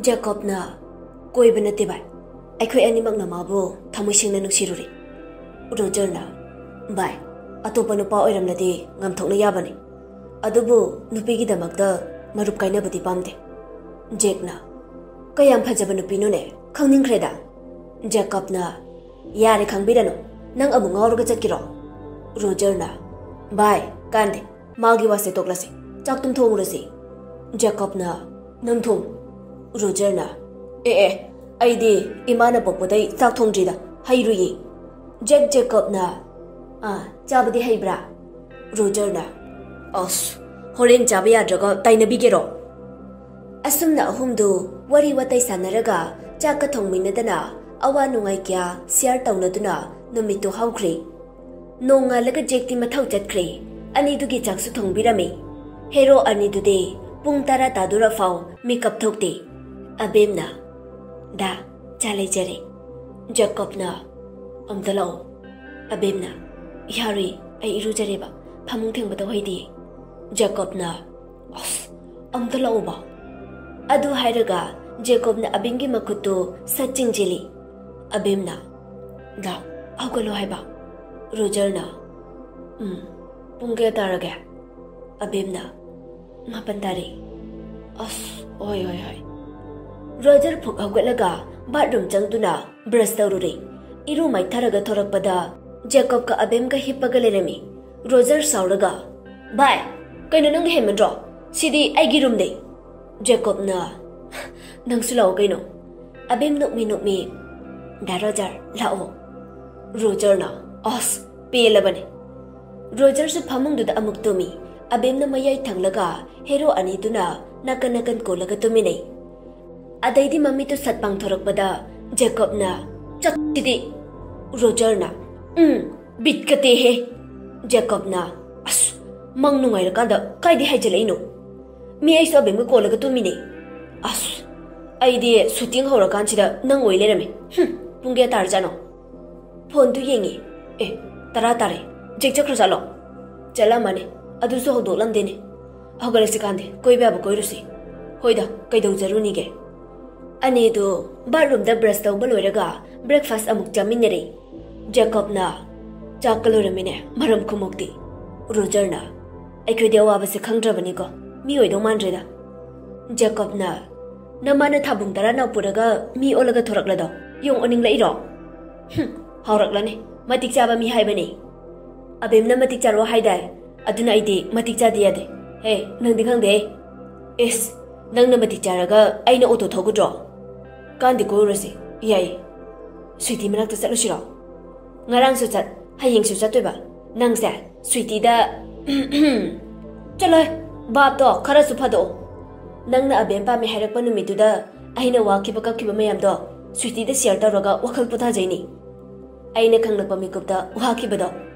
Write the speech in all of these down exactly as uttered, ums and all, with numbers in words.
ꯖꯦꯀꯣꯕꯅ, "ꯀꯣꯏꯕ ꯅꯠꯇꯦ ꯚꯥꯏ, ꯑꯩꯈꯣꯏ ꯑꯅꯤꯃꯛꯅ ꯃꯥꯕꯨ ꯊꯃꯣꯏ ꯁꯦꯡꯅ ꯅꯨꯡꯁꯤꯔꯨꯔꯦ꯫" ꯔꯣꯖꯔꯅ, "ꯚꯥꯏ, ꯑꯇꯣꯞꯄ ꯅꯨꯄꯥ ꯑꯣꯏꯔꯝꯂꯗꯤ ꯉꯝꯊꯣꯛꯅ ꯌꯥꯕꯅꯤ, ꯑꯗꯨꯕꯨ ꯅꯨꯄꯤꯒꯤꯗꯃꯛꯇ ꯃꯔꯨꯞ ꯀꯥꯏꯅꯕꯗꯤ ꯄꯥꯝꯗꯦ꯫" ꯖꯦꯛꯅ, "ꯀꯌꯥꯝ ꯐꯖꯕ ꯅꯨꯄꯤꯅꯣꯅꯦ, ꯈꯪꯅꯤꯡꯈ꯭ꯔꯦꯗ꯫" ꯖꯦꯀꯣꯕꯅ, "ꯌꯥꯔꯦ, ꯈꯪꯕꯤꯔꯅꯨ, ꯅꯪ ꯑꯃꯨꯛ ꯉꯥꯎꯔꯒ ꯆꯠꯀꯦꯔꯣ?" ꯔꯣꯖꯔꯅ, "ꯚꯥꯏ, ꯀꯥꯟꯗꯦ, ꯃꯥꯒꯤ ꯋꯥꯁꯦ ꯇꯣꯛꯂꯁꯤ, ꯆꯥꯛ ꯇꯨꯝꯊꯣꯡꯉꯨꯔꯁꯤ꯫" ꯖꯦꯀꯣꯕꯅ, "ꯅꯪ ꯊꯣꯡ꯫" ꯔꯣꯖꯔꯅ, "ꯑꯦ ꯑꯦ, ꯑꯩꯗꯤ ꯏꯃꯥꯅ ꯄꯣꯛꯄꯗꯩ ꯆꯥꯛ ꯊꯣꯡꯗ꯭ꯔꯤꯗ, ꯍꯩꯔꯨꯏꯌꯦ꯫" ꯖꯦꯛ ꯖꯦꯀꯣꯕꯅ, "ꯑꯥ, ꯆꯥꯕꯗꯤ ꯍꯩꯕ꯭ꯔꯥ?" ꯔꯣꯖꯔꯅ, "ꯑꯁ, ꯍꯣꯔꯦꯟ ꯆꯥꯕ ꯌꯥꯗ꯭ꯔꯒ ꯇꯥꯏꯅꯕꯤꯒꯦꯔꯣ?" ꯑꯁꯨꯝꯅ ꯑꯍꯨꯝꯗꯨ ꯋꯥꯔꯤ ꯋꯥꯇꯥꯏ ꯁꯥꯟꯅꯔꯒ ꯆꯥꯛꯀ ꯊꯣꯡꯃꯤꯟꯅꯗꯅ ꯑꯋꯥ ꯅꯨꯡꯉꯥꯏ ꯀꯌꯥ ꯁꯤꯌꯥꯔ ꯇꯧꯅꯗꯨꯅ ꯅꯨꯃꯤꯠꯇꯨ ꯍꯧꯈ꯭ꯔꯦ꯫ ꯅꯣꯡꯉꯥꯜꯂꯒ ꯖꯦꯛꯇꯤ ꯃꯊꯧ ꯆꯠꯈ꯭ꯔꯦ꯫ ꯑꯅꯤꯗꯨꯒꯤ ꯆꯥꯛꯁꯨ ꯊꯣꯡꯕꯤꯔꯝꯃꯤ꯫ ꯍꯦꯔꯣ ꯑꯅꯤꯗꯨꯗꯤ ꯄꯨꯡ ꯇꯔꯥ ꯇꯥꯗꯣꯔꯐꯥꯎ ꯃꯤꯀꯞ ꯊꯣꯛꯇꯦ꯫ ꯑꯕꯦꯝꯅ, "ꯗꯥ, ꯆꯥ ꯂꯩꯖꯔꯦ꯫" ꯖꯦꯀꯣꯕꯅ, "ꯑꯝꯇ ꯂꯥꯛꯑꯣ꯫" ꯑꯕꯦꯝꯅ, "ꯌꯥꯔꯣꯏ, ꯑꯩ ꯏꯔꯨꯖꯔꯦꯕ, ꯐꯃꯨꯡ ꯊꯦꯡꯕ ꯇꯧꯍꯩꯗꯦ꯫" ꯖꯦꯀꯣꯕꯅ, "ꯑꯁ, ꯑꯝꯇ ꯂꯥꯛꯑꯣꯕ꯫" ꯑꯗꯨ ꯍꯥꯏꯔꯒ ꯖꯦꯀꯣꯕꯅ ꯑꯕꯦꯝꯒꯤ ꯃꯈꯨꯠꯇꯨ ꯁꯠ ꯆꯤꯡꯁꯤꯜꯂꯤ꯫ ꯑꯕꯦꯝꯅ, "ꯗꯥ, ꯍꯧꯒꯠꯂꯣ ꯍꯥꯏꯕ꯫" ꯔꯣꯖꯔꯅ, "ꯎꯝ, ꯄꯨꯡ ꯀꯌꯥ ꯇꯥꯔꯒꯦ?" ꯑꯕꯦꯝꯅ, "ꯃꯥꯄꯟ ꯇꯥꯔꯦ꯫" "ꯑꯁ, ꯍꯣꯏ, ꯍꯣꯏ, ꯍꯣꯏ꯫" ꯔꯣꯖꯔ ꯐꯨꯛ ꯍꯧꯒꯠꯂꯒ ꯕꯥꯠꯔꯨꯝ ꯆꯪꯗꯨꯅ ꯕ꯭ꯔꯁ ꯇꯧꯔꯨꯔꯦ꯫ ꯏꯔꯨ ꯃꯥꯏꯊꯔꯒ ꯊꯣꯔꯛꯄꯗ ꯖꯦꯀꯣꯕꯀ ꯑꯕꯦꯝꯒ ꯍꯤꯞꯄꯒ ꯂꯩꯔꯝꯃꯤ꯫ ꯔꯣꯖꯔ ꯁꯥꯎꯔꯒ, "ꯚꯥꯏ, ꯀꯩꯅꯣ, ꯅꯪꯅ ꯍꯦꯟꯃꯟꯗ꯭ꯔꯣ? ꯁꯤꯗꯤ ꯑꯩꯒꯤ ꯔꯨꯝꯅꯦ꯫" ꯖꯦꯀꯣꯕꯅ, "ꯅꯪꯁꯨ ꯂꯥꯛꯑꯣ ꯀꯩꯅꯣ꯫" ꯑꯕꯦꯝ ꯅꯣꯛꯃꯤ ꯅꯣꯛꯃꯤ, "ꯗꯥ ꯔꯣꯖꯔ, ꯂꯥꯛꯑꯣ꯫" ꯔꯣꯖꯔꯅ, "ꯑꯁ, ꯄꯦꯜꯂꯕꯅꯦ꯫" ꯔꯣꯖꯔꯁꯨ ꯐꯃꯨꯡꯗꯨꯗ ꯑꯃꯨꯛ ꯇꯨꯝꯃꯤ꯫ ꯑꯕꯦꯝꯅ ꯃꯌꯥꯏ ꯊꯪꯂꯒ ꯍꯦꯔꯣ ꯑꯅꯤꯗꯨꯅ ꯅꯥꯀꯟ ꯅꯥꯀꯟ ꯀꯣꯜꯂꯒ ꯇꯨꯝꯃꯤꯟꯅꯩ꯫ ꯑꯗꯩꯗꯤ ꯃꯃꯤꯠꯇꯨ ꯁꯠ ꯄꯥꯡꯊꯣꯔꯛꯄꯗ ꯖꯦꯀꯣꯕꯅ, "ꯆꯠꯁꯤꯗꯤ!" ꯔꯣꯖꯔꯅ, "ꯎꯝ, ꯕꯤꯠꯀ ꯇꯦꯛꯍꯦ꯫" ꯖꯦꯀꯣꯕꯅ, "ꯑꯁ, ꯃꯪ ꯅꯨꯡꯉꯥꯏꯔꯀꯥꯟꯗ ꯀꯥꯏꯗꯩ ꯍꯥꯏꯖꯤꯜꯂꯛꯏꯅꯣ? ꯃꯤ ꯑꯩꯁꯨ ꯑꯕꯦꯝꯒ ꯀꯣꯜꯂꯒ ꯇꯨꯝꯃꯤꯅꯦ꯫ ꯑꯁ, ꯑꯩꯗꯤ ꯁꯨꯇꯤꯡ ꯍꯧꯔꯀꯥꯟꯁꯤꯗ ꯅꯪ ꯑꯣꯏ ꯂꯩꯔꯝꯃꯦ꯫ ꯍꯨꯝ, ꯄꯨꯡ ꯀꯌꯥ ꯇꯥꯔꯖꯥꯠꯅꯣ?" ꯐꯣꯟꯗꯨ ꯌꯦꯡꯉꯤ꯫ "ꯑꯦ, ꯇꯔꯥ ꯇꯥꯔꯦ꯫ ꯖꯦꯛ ꯆꯠꯈ꯭ꯔꯖꯥꯠꯂꯣ?" "ꯆꯠꯂꯝꯃꯅꯤ꯫ ꯑꯗꯨꯁꯨ ꯍꯧꯗꯣꯛꯂꯝꯗꯦꯅꯦ꯫ ꯍꯧꯒꯠꯂꯁꯤ ꯀꯥꯟꯗꯦ, ꯀꯣꯏꯕ ꯌꯥꯕ ꯀꯣꯏꯔꯨꯁꯤ꯫" "ꯍꯣꯏꯗ, ꯀꯩꯗꯧꯖꯔꯨꯅꯤꯒꯦ?" ꯑꯅꯤꯗꯨ ꯕꯥꯠꯔꯨꯝꯗ ꯕ꯭ꯔꯁ ꯇꯧꯕ ꯂꯣꯏꯔꯒ ꯕ꯭ꯔꯦꯛꯐꯥꯁ ꯑꯃꯨꯛ ꯆꯥꯃꯤꯟꯅꯔꯦ꯫ ꯖꯦꯀꯣꯕꯅ, "ꯆꯥꯛꯀ ꯂꯣꯏꯔꯝꯃꯤꯅꯦ, ꯃꯔꯝ ꯈꯨꯝꯃꯨꯛꯇꯤ?" ꯔꯣꯖꯔꯅ, "ꯑꯩꯈꯣꯏꯗꯤ ꯑꯋꯥꯕꯁꯦ ꯈꯪꯗ꯭ꯔꯕꯅꯤꯀꯣ, ꯃꯤ ꯑꯣꯏꯗꯧ ꯃꯥꯟꯗ꯭ꯔꯦꯗ꯫" ꯖꯦꯀꯣꯕꯅ, "ꯅꯃꯥꯅ ꯊꯥꯕꯨꯡ ꯇꯔꯥꯅ ꯄꯨꯔꯒ ꯃꯤ ꯑꯣꯜꯂꯒ ꯊꯣꯔꯛꯂꯗꯣ ꯌꯣꯡ ꯑꯣꯟꯅꯤꯡꯂꯛꯏꯔꯣ? ꯍꯨꯝ, ꯍꯥꯎꯔꯛꯂꯅꯤ, ꯃꯇꯤꯛ ꯆꯥꯕ ꯃꯤ ꯍꯥꯏꯕꯅꯤ꯫ ꯑꯕꯦꯝꯅ ꯃꯇꯤꯛ ꯆꯥꯔꯣ ꯍꯥꯏꯗꯥꯏ, ꯑꯗꯨꯅ ꯑꯩꯗꯤ ꯃꯇꯤꯛ ꯆꯥꯗꯦ ꯌꯥꯗꯦ꯫ ꯍꯦ, ꯅꯪꯗꯤ ꯈꯪꯗꯦ꯫ ꯏꯁ, ꯅꯪꯅ ꯃꯇꯤꯛ ꯆꯥꯔꯒ ꯑꯩꯅ ꯑꯣꯇꯣ ꯊꯧꯒꯗ꯭ꯔꯣ? ꯀꯥꯟꯗꯦ, ꯀꯣꯏꯔꯨꯔꯁꯤ, ꯌꯥꯏ꯫ ꯁ꯭ꯋꯤꯇꯤ ꯃꯅꯥꯛꯇ ꯆꯠꯂꯨꯁꯤꯔꯣ? ꯉꯔꯥꯡꯁꯨ ꯆꯠ, ꯍꯌꯦꯡꯁꯨ ꯆꯠꯇꯣꯏꯕ꯫ ꯅꯪꯁꯦ ꯁ꯭ꯋꯤꯇꯤꯗ, ꯆꯠꯂꯣꯏ, ꯚꯥꯞꯇꯣ ꯈꯔꯁꯨ ꯐꯥꯗꯣꯛꯑꯣ꯫ ꯅꯪꯅ ꯑꯕꯦꯝ ꯄꯥꯝꯃꯦ ꯍꯥꯏꯔꯛꯄ ꯅꯨꯃꯤꯠꯇꯨꯗ ꯑꯩꯅ ꯋꯥꯈꯤꯕ ꯀꯞꯈꯤꯕ ꯃꯌꯥꯝꯗꯣ ꯁ꯭ꯋꯤꯇꯤꯗ ꯁꯤꯌꯔ ꯇꯧꯔꯒ ꯋꯥꯈꯜ ꯄꯣꯊꯥꯖꯩꯅꯤ꯫ ꯑꯩꯅ ꯈꯪꯂꯛꯄ ꯃꯤꯀꯨꯞꯇ ꯋꯥꯈꯤꯕꯗꯣ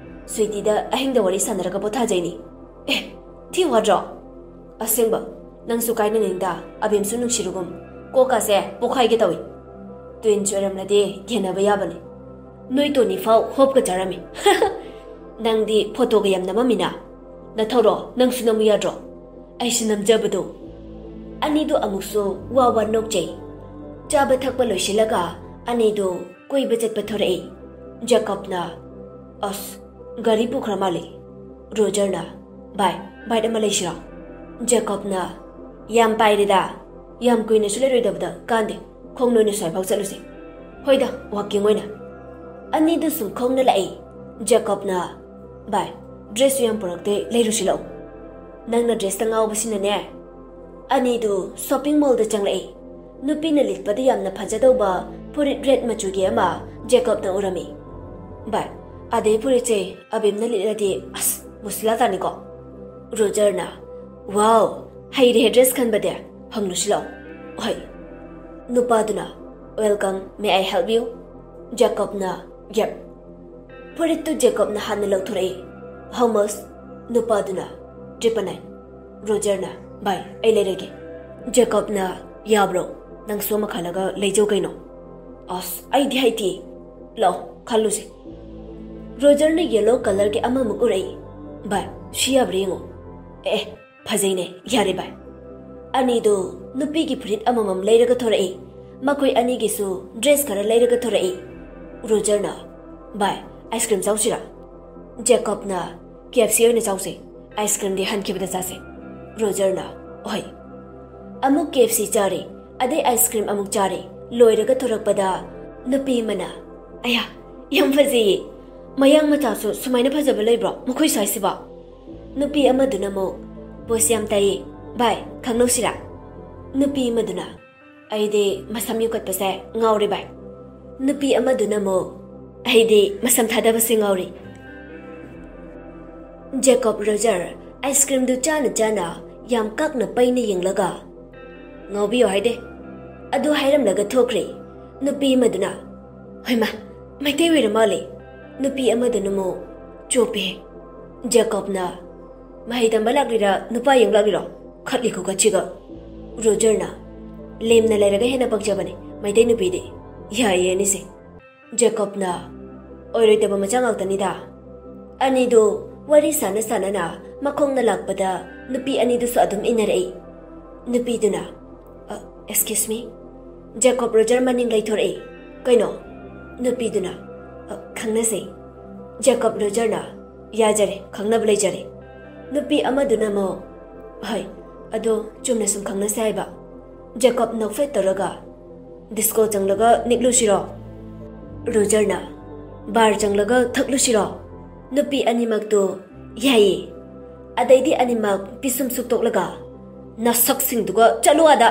ꯁ꯭ꯋꯤꯇꯤꯗ ꯑꯍꯤꯡꯗ ꯋꯥꯔꯤ ꯁꯥꯟꯅꯔꯒ ꯄꯣꯊꯥꯖꯩꯅꯤ꯫ ꯑꯦ, ꯊꯤ ꯋꯥꯗ꯭ꯔꯣ? ꯑꯁꯦꯡꯕ, ꯅꯪꯁꯨ ꯀꯥꯏꯅꯅꯤꯡꯗ, ꯑꯕꯦꯝꯁꯨ ꯅꯨꯡꯁꯤꯔꯨꯒꯨꯝ꯫ ꯀꯣꯛꯀꯥꯁꯦ ꯄꯣꯛꯈꯥꯏꯒꯦ ꯇꯧꯏ꯫ ꯇ꯭ꯋꯤꯟꯁ ꯑꯣꯏꯔꯝꯂꯗꯤ ꯌꯦꯟꯅꯕ ꯌꯥꯕꯅꯤ꯫ ꯅꯣꯏ ꯇꯣꯅꯤ ꯐꯥꯎ ꯍꯣꯞꯀ ꯆꯥꯔꯝꯃꯤ꯫ ꯅꯪꯗꯤ ꯐꯣꯇꯣꯒ ꯌꯥꯝ ꯅꯝꯃꯝꯃꯤꯅ꯫ ꯅꯊꯧꯔꯣ, ꯅꯪꯁꯨ ꯅꯝꯃꯨ ꯌꯥꯗ꯭ꯔꯣ? ꯑꯩꯁꯨ ꯅꯝꯖꯕꯗꯣ꯫ ꯑꯅꯤꯗꯨ ꯑꯃꯨꯛꯁꯨ ꯋꯥ ꯋꯥ ꯅꯣꯛꯆꯩ꯫ ꯆꯥꯕ ꯊꯛꯄ ꯂꯣꯏꯁꯤꯜꯂꯒ ꯑꯅꯤꯗꯨ ꯀꯣꯏꯕ ꯆꯠꯄ ꯊꯣꯔꯛꯏ꯫ ꯖꯦꯀꯣꯕꯅ, "ꯑꯁ, ꯒꯥꯔꯤ ꯄꯨꯈ꯭ꯔ ꯃꯥꯜꯂꯦ꯫" ꯔꯣꯖꯔꯅ, "ꯚꯥꯏ, ꯕꯥꯏꯠ ꯑꯃ ꯂꯩꯁꯤꯔꯣ?" ꯖꯦꯀꯣꯕꯅ, "ꯌꯥꯝ ꯄꯥꯏꯔꯦꯗ, ꯌꯥꯝ ꯀꯨꯏꯅꯁꯨ ꯂꯩꯔꯣꯏꯗꯕꯗ, ꯀꯥꯟꯗꯦ, ꯈꯣꯡꯅ ꯑꯣꯏꯅ ꯁ꯭ꯋꯥꯏꯐꯥꯎ ꯆꯠꯂꯨꯁꯦ꯫ ꯍꯣꯏꯗ, ꯋꯥꯛꯀꯤꯡ ꯑꯣꯏꯅ꯫" ꯑꯅꯤꯗꯨ ꯁꯨꯝ ꯈꯣꯡꯅ ꯂꯥꯛꯏ꯫ ꯖꯦꯀꯣꯕꯅ, "ꯚꯥꯏ, ꯗ꯭ꯔꯦꯁꯁꯨ ꯌꯥꯝ ꯄꯨꯔꯛꯇꯦ, ꯂꯩꯔꯨꯁꯤ ꯂꯥꯛꯑꯣ꯫ ꯅꯪꯅ ꯗ꯭ꯔꯦꯁꯇ ꯉꯥꯎꯕꯁꯤꯅꯅꯦ꯫" ꯑꯅꯤꯗꯨ ꯁꯣꯞꯄꯤꯡ ꯃꯣꯜꯗ ꯆꯪꯂꯛꯏ꯫ ꯅꯨꯄꯤꯅ ꯂꯤꯠꯄꯗ ꯌꯥꯝꯅ ꯐꯖꯗꯧꯕ ꯐꯨꯔꯤꯠ ꯔꯦꯗ ꯃꯆꯨꯒꯤ ꯑꯃ ꯖꯦꯀꯣꯕꯅ ꯎꯔꯝꯃꯤ꯫ "ꯚꯥꯏ, ꯑꯗꯩ ꯐꯨꯔꯤꯠꯁꯦ ꯑꯕꯤꯝꯅ ꯂꯤꯠꯂꯗꯤ, ꯑꯁ, ꯃꯨꯁꯂꯥ ꯇꯥꯅꯤꯀꯣ?" ꯔꯣꯖꯔꯅ, "ꯋꯥꯎ, ꯍꯩꯔꯦꯍꯦ ꯗ꯭ꯔꯦꯁ ꯈꯟꯕꯗꯤ, ꯍꯪꯂꯨꯁꯤ ꯂꯥꯛꯑꯣ꯫" "ꯍꯣꯏ꯫" ꯅꯨꯄꯥꯗꯨꯅ, "Welcome, may I help you?" ꯖꯦꯀꯣꯕꯅ, "Yep." ꯐꯨꯔꯤꯠꯇꯨ ꯖꯦꯀꯣꯕꯅ ꯍꯥꯟꯅ ꯂꯧꯊꯣꯔꯛꯏ꯫ "How much?" ꯅꯨꯄꯥꯗꯨꯅ, "Triple nine." ꯔꯣꯖꯔꯅ, "ꯚꯥꯏ, ꯑꯩ ꯂꯩꯔꯒꯦ꯫" ꯖꯦꯀꯣꯕꯅ, "ꯌꯥꯕ꯭ꯔꯣ? ꯅꯪ ꯁꯣꯝ ꯃꯈꯥꯜꯂꯒ ꯂꯩꯖꯧ ꯀꯩꯅꯣ꯫" "ꯑꯁ, ꯑꯩꯗꯤ ꯍꯩꯇꯦ꯫ ꯂꯥꯛꯑꯣ, ꯈꯜꯂꯨꯁꯦ꯫" ꯔꯣꯖꯔꯅ ꯌꯦꯜꯂꯣ ꯀꯂꯔꯒꯤ ꯑꯃꯃꯨꯛ ꯎꯔꯛꯏ꯫ "ꯚꯥꯏ, ꯁꯤ ꯌꯥꯕ꯭ꯔꯥ ꯌꯦꯡꯉꯣ꯫" "ꯑꯦ, ꯐꯖꯩꯅꯦ, ꯌꯥꯔꯦ ꯚꯥꯏ꯫" ꯑꯅꯤꯗꯨ ꯅꯨꯄꯤꯒꯤ ꯐꯨꯔꯤꯠ ꯑꯃꯃꯝ ꯂꯩꯔꯒ ꯊꯣꯔꯛꯏ꯫ ꯃꯈꯣꯏ ꯑꯅꯤꯒꯤꯁꯨ ꯗ꯭ꯔꯦꯁ ꯈꯔ ꯂꯩꯔꯒ ꯊꯣꯔꯛꯏ꯫ ꯔꯣꯖꯔꯅ, "ꯚꯥꯏ, ꯑꯥꯏꯁ ꯀ꯭ꯔꯤꯝ ꯆꯥꯎꯁꯤꯔꯥ?" ꯖꯦꯀꯣꯕꯅ, "ꯀꯦ ꯑꯦꯐ ꯁꯤ ꯑꯣꯏꯅ ꯆꯥꯎꯁꯦ, ꯑꯥꯏꯁ ꯀ꯭ꯔꯤꯝꯗꯤ ꯍꯟꯈꯤꯕꯗ ꯆꯥꯁꯦ꯫" ꯔꯣꯖꯔꯅ, "ꯍꯣꯏ꯫" ꯑꯃꯨꯛ ꯀꯦ ꯑꯦꯐ ꯁꯤ ꯆꯥꯔꯦ, ꯑꯗꯩ ꯑꯥꯏꯁ ꯀ꯭ꯔꯤꯝ ꯑꯃꯨꯛ ꯆꯥꯔꯦ꯫ ꯂꯣꯏꯔꯒ ꯊꯣꯔꯛꯄꯗ ꯅꯨꯄꯤ ꯑꯃꯅ, "ꯑꯌꯥ, ꯌꯥꯝ ꯐꯖꯩꯌꯦ, ꯃꯌꯥꯡ ꯃꯆꯥꯁꯨ ꯁꯨꯃꯥꯏꯅ ꯐꯖꯕ ꯂꯩꯕ꯭ꯔꯣ ꯃꯈꯣꯏ ꯁ꯭ꯋꯥꯏꯁꯤꯕꯣ?" ꯅꯨꯄꯤ ꯑꯃꯗꯨꯅ ꯑꯃꯨꯛ, "ꯄꯣꯁ ꯌꯥꯝ ꯇꯥꯏꯌꯦ, ꯚꯥꯏ, ꯈꯪꯅꯧꯁꯤꯔꯥ?" ꯅꯨꯄꯤ ꯑꯃꯗꯨꯅ, "ꯑꯩꯗꯤ ꯃꯁꯝ ꯌꯨꯡꯈꯠꯄꯁꯦ ꯉꯥꯎꯔꯦ, ꯚꯥꯏ꯫" ꯅꯨꯄꯤ ꯑꯃꯗꯨꯅ ꯑꯃꯨꯛ, "ꯑꯩꯗꯤ ꯃꯁꯝ ꯊꯥꯗꯕꯁꯦ ꯉꯥꯎꯔꯤ꯫" ꯖꯦꯀꯣꯕ ꯔꯣꯖꯔ ꯑꯥꯏꯁ ꯀ꯭ꯔꯤꯝꯗꯨ ꯆꯥꯅ ꯆꯥꯅ ꯌꯥꯝ ꯀꯥꯛꯅ ꯄꯩꯅ ꯌꯦꯡꯂꯒ, "ꯉꯥꯎꯕꯤꯌꯣ ꯍꯥꯏꯗꯦ꯫" ꯑꯗꯨ ꯍꯥꯏꯔꯝꯂꯒ ꯊꯣꯛꯈ꯭ꯔꯦ꯫ ꯅꯨꯄꯤ ꯑꯃꯗꯨꯅ, "ꯍꯣꯏꯃꯥ, ꯃꯩꯇꯩ ꯑꯣꯏꯔ ꯃꯥꯜꯂꯦ꯫" ꯅꯨꯄꯤ ꯑꯃꯗꯨꯅ ꯑꯃꯨꯛ, "ꯆꯣꯞꯄꯦ꯫" ꯖꯦꯀꯣꯕꯅ, "ꯃꯍꯩ ꯇꯝꯕ ꯂꯥꯛꯂꯤꯔꯥ, ꯅꯨꯄꯥ ꯌꯦꯡ ꯂꯥꯛꯂꯤꯔꯣ? ꯈꯠꯂꯤ ꯈꯨꯀꯠꯁꯤꯒ꯫" ꯔꯣꯖꯔꯅ, "ꯂꯦꯝꯅ ꯂꯩꯔꯒ ꯍꯦꯟꯅ ꯄꯛꯆꯕꯅꯤ ꯃꯩꯇꯩ ꯅꯨꯄꯤꯗꯤ꯫ ꯌꯥꯏꯌꯦ ꯑꯅꯤꯁꯦ꯫" ꯖꯦꯀꯣꯕꯅ, "ꯑꯣꯏꯔꯣꯏꯗꯕ ꯃꯆꯥ ꯉꯥꯛꯇꯅꯤꯗ꯫" ꯑꯅꯤꯗꯨ ꯋꯥꯔꯤ ꯁꯥꯟꯅ ꯁꯥꯟꯅꯅ ꯃꯈꯣꯡꯅ ꯂꯥꯛꯄꯗ ꯅꯨꯄꯤ ꯑꯅꯤꯗꯨꯁꯨ ꯑꯗꯨꯝ ꯏꯟꯅꯔꯛꯏ꯫ ꯅꯨꯄꯤꯗꯨꯅ, "ꯑ, excuse me?" ꯖꯦꯀꯣꯕ ꯔꯣꯖꯔ ꯃꯅꯤꯡ ꯂꯩꯊꯣꯔꯛꯏ꯫ "ꯀꯩꯅꯣ?" ꯅꯨꯄꯤꯗꯨꯅ, "ꯑ, ꯈꯪꯅꯁꯦ꯫" ꯖꯦꯀꯣꯕ ꯔꯣꯖꯔꯅ, "ꯌꯥꯖꯔꯦ, ꯈꯪꯅꯕ ꯂꯩꯖꯔꯦ꯫" ꯅꯨꯄꯤ ꯑꯃꯗꯨꯅ ꯑꯃꯨꯛ, "ꯍꯣꯏ, ꯑꯗꯣ ꯆꯨꯝꯅ ꯁꯨꯝ ꯈꯪꯅꯁꯦ ꯍꯥꯏꯕ꯫" ꯖꯦꯀꯣꯕ ꯅꯣꯛꯐꯦꯠ ꯇꯧꯔꯒ, "ꯗꯤꯁꯀꯣ ꯆꯪꯂꯒ ꯅꯤꯛꯂꯨꯁꯤꯔꯣ?" ꯔꯣꯖꯔꯅ, "ꯕꯥꯔ ꯆꯪꯂꯒ ꯊꯛꯂꯨꯁꯤꯔꯣ?" ꯅꯨꯄꯤ ꯑꯅꯤꯃꯛꯇꯨ, "ꯌꯥꯏꯌꯦ꯫" ꯑꯗꯩꯗꯤ ꯑꯅꯤꯃꯛ ꯄꯤꯁꯨꯝ ꯁꯨꯛꯇꯣꯛꯂꯒ, "ꯅꯁꯛꯁꯤꯡꯗꯨꯒ ꯆꯠꯂꯨ ꯑꯥꯗ!"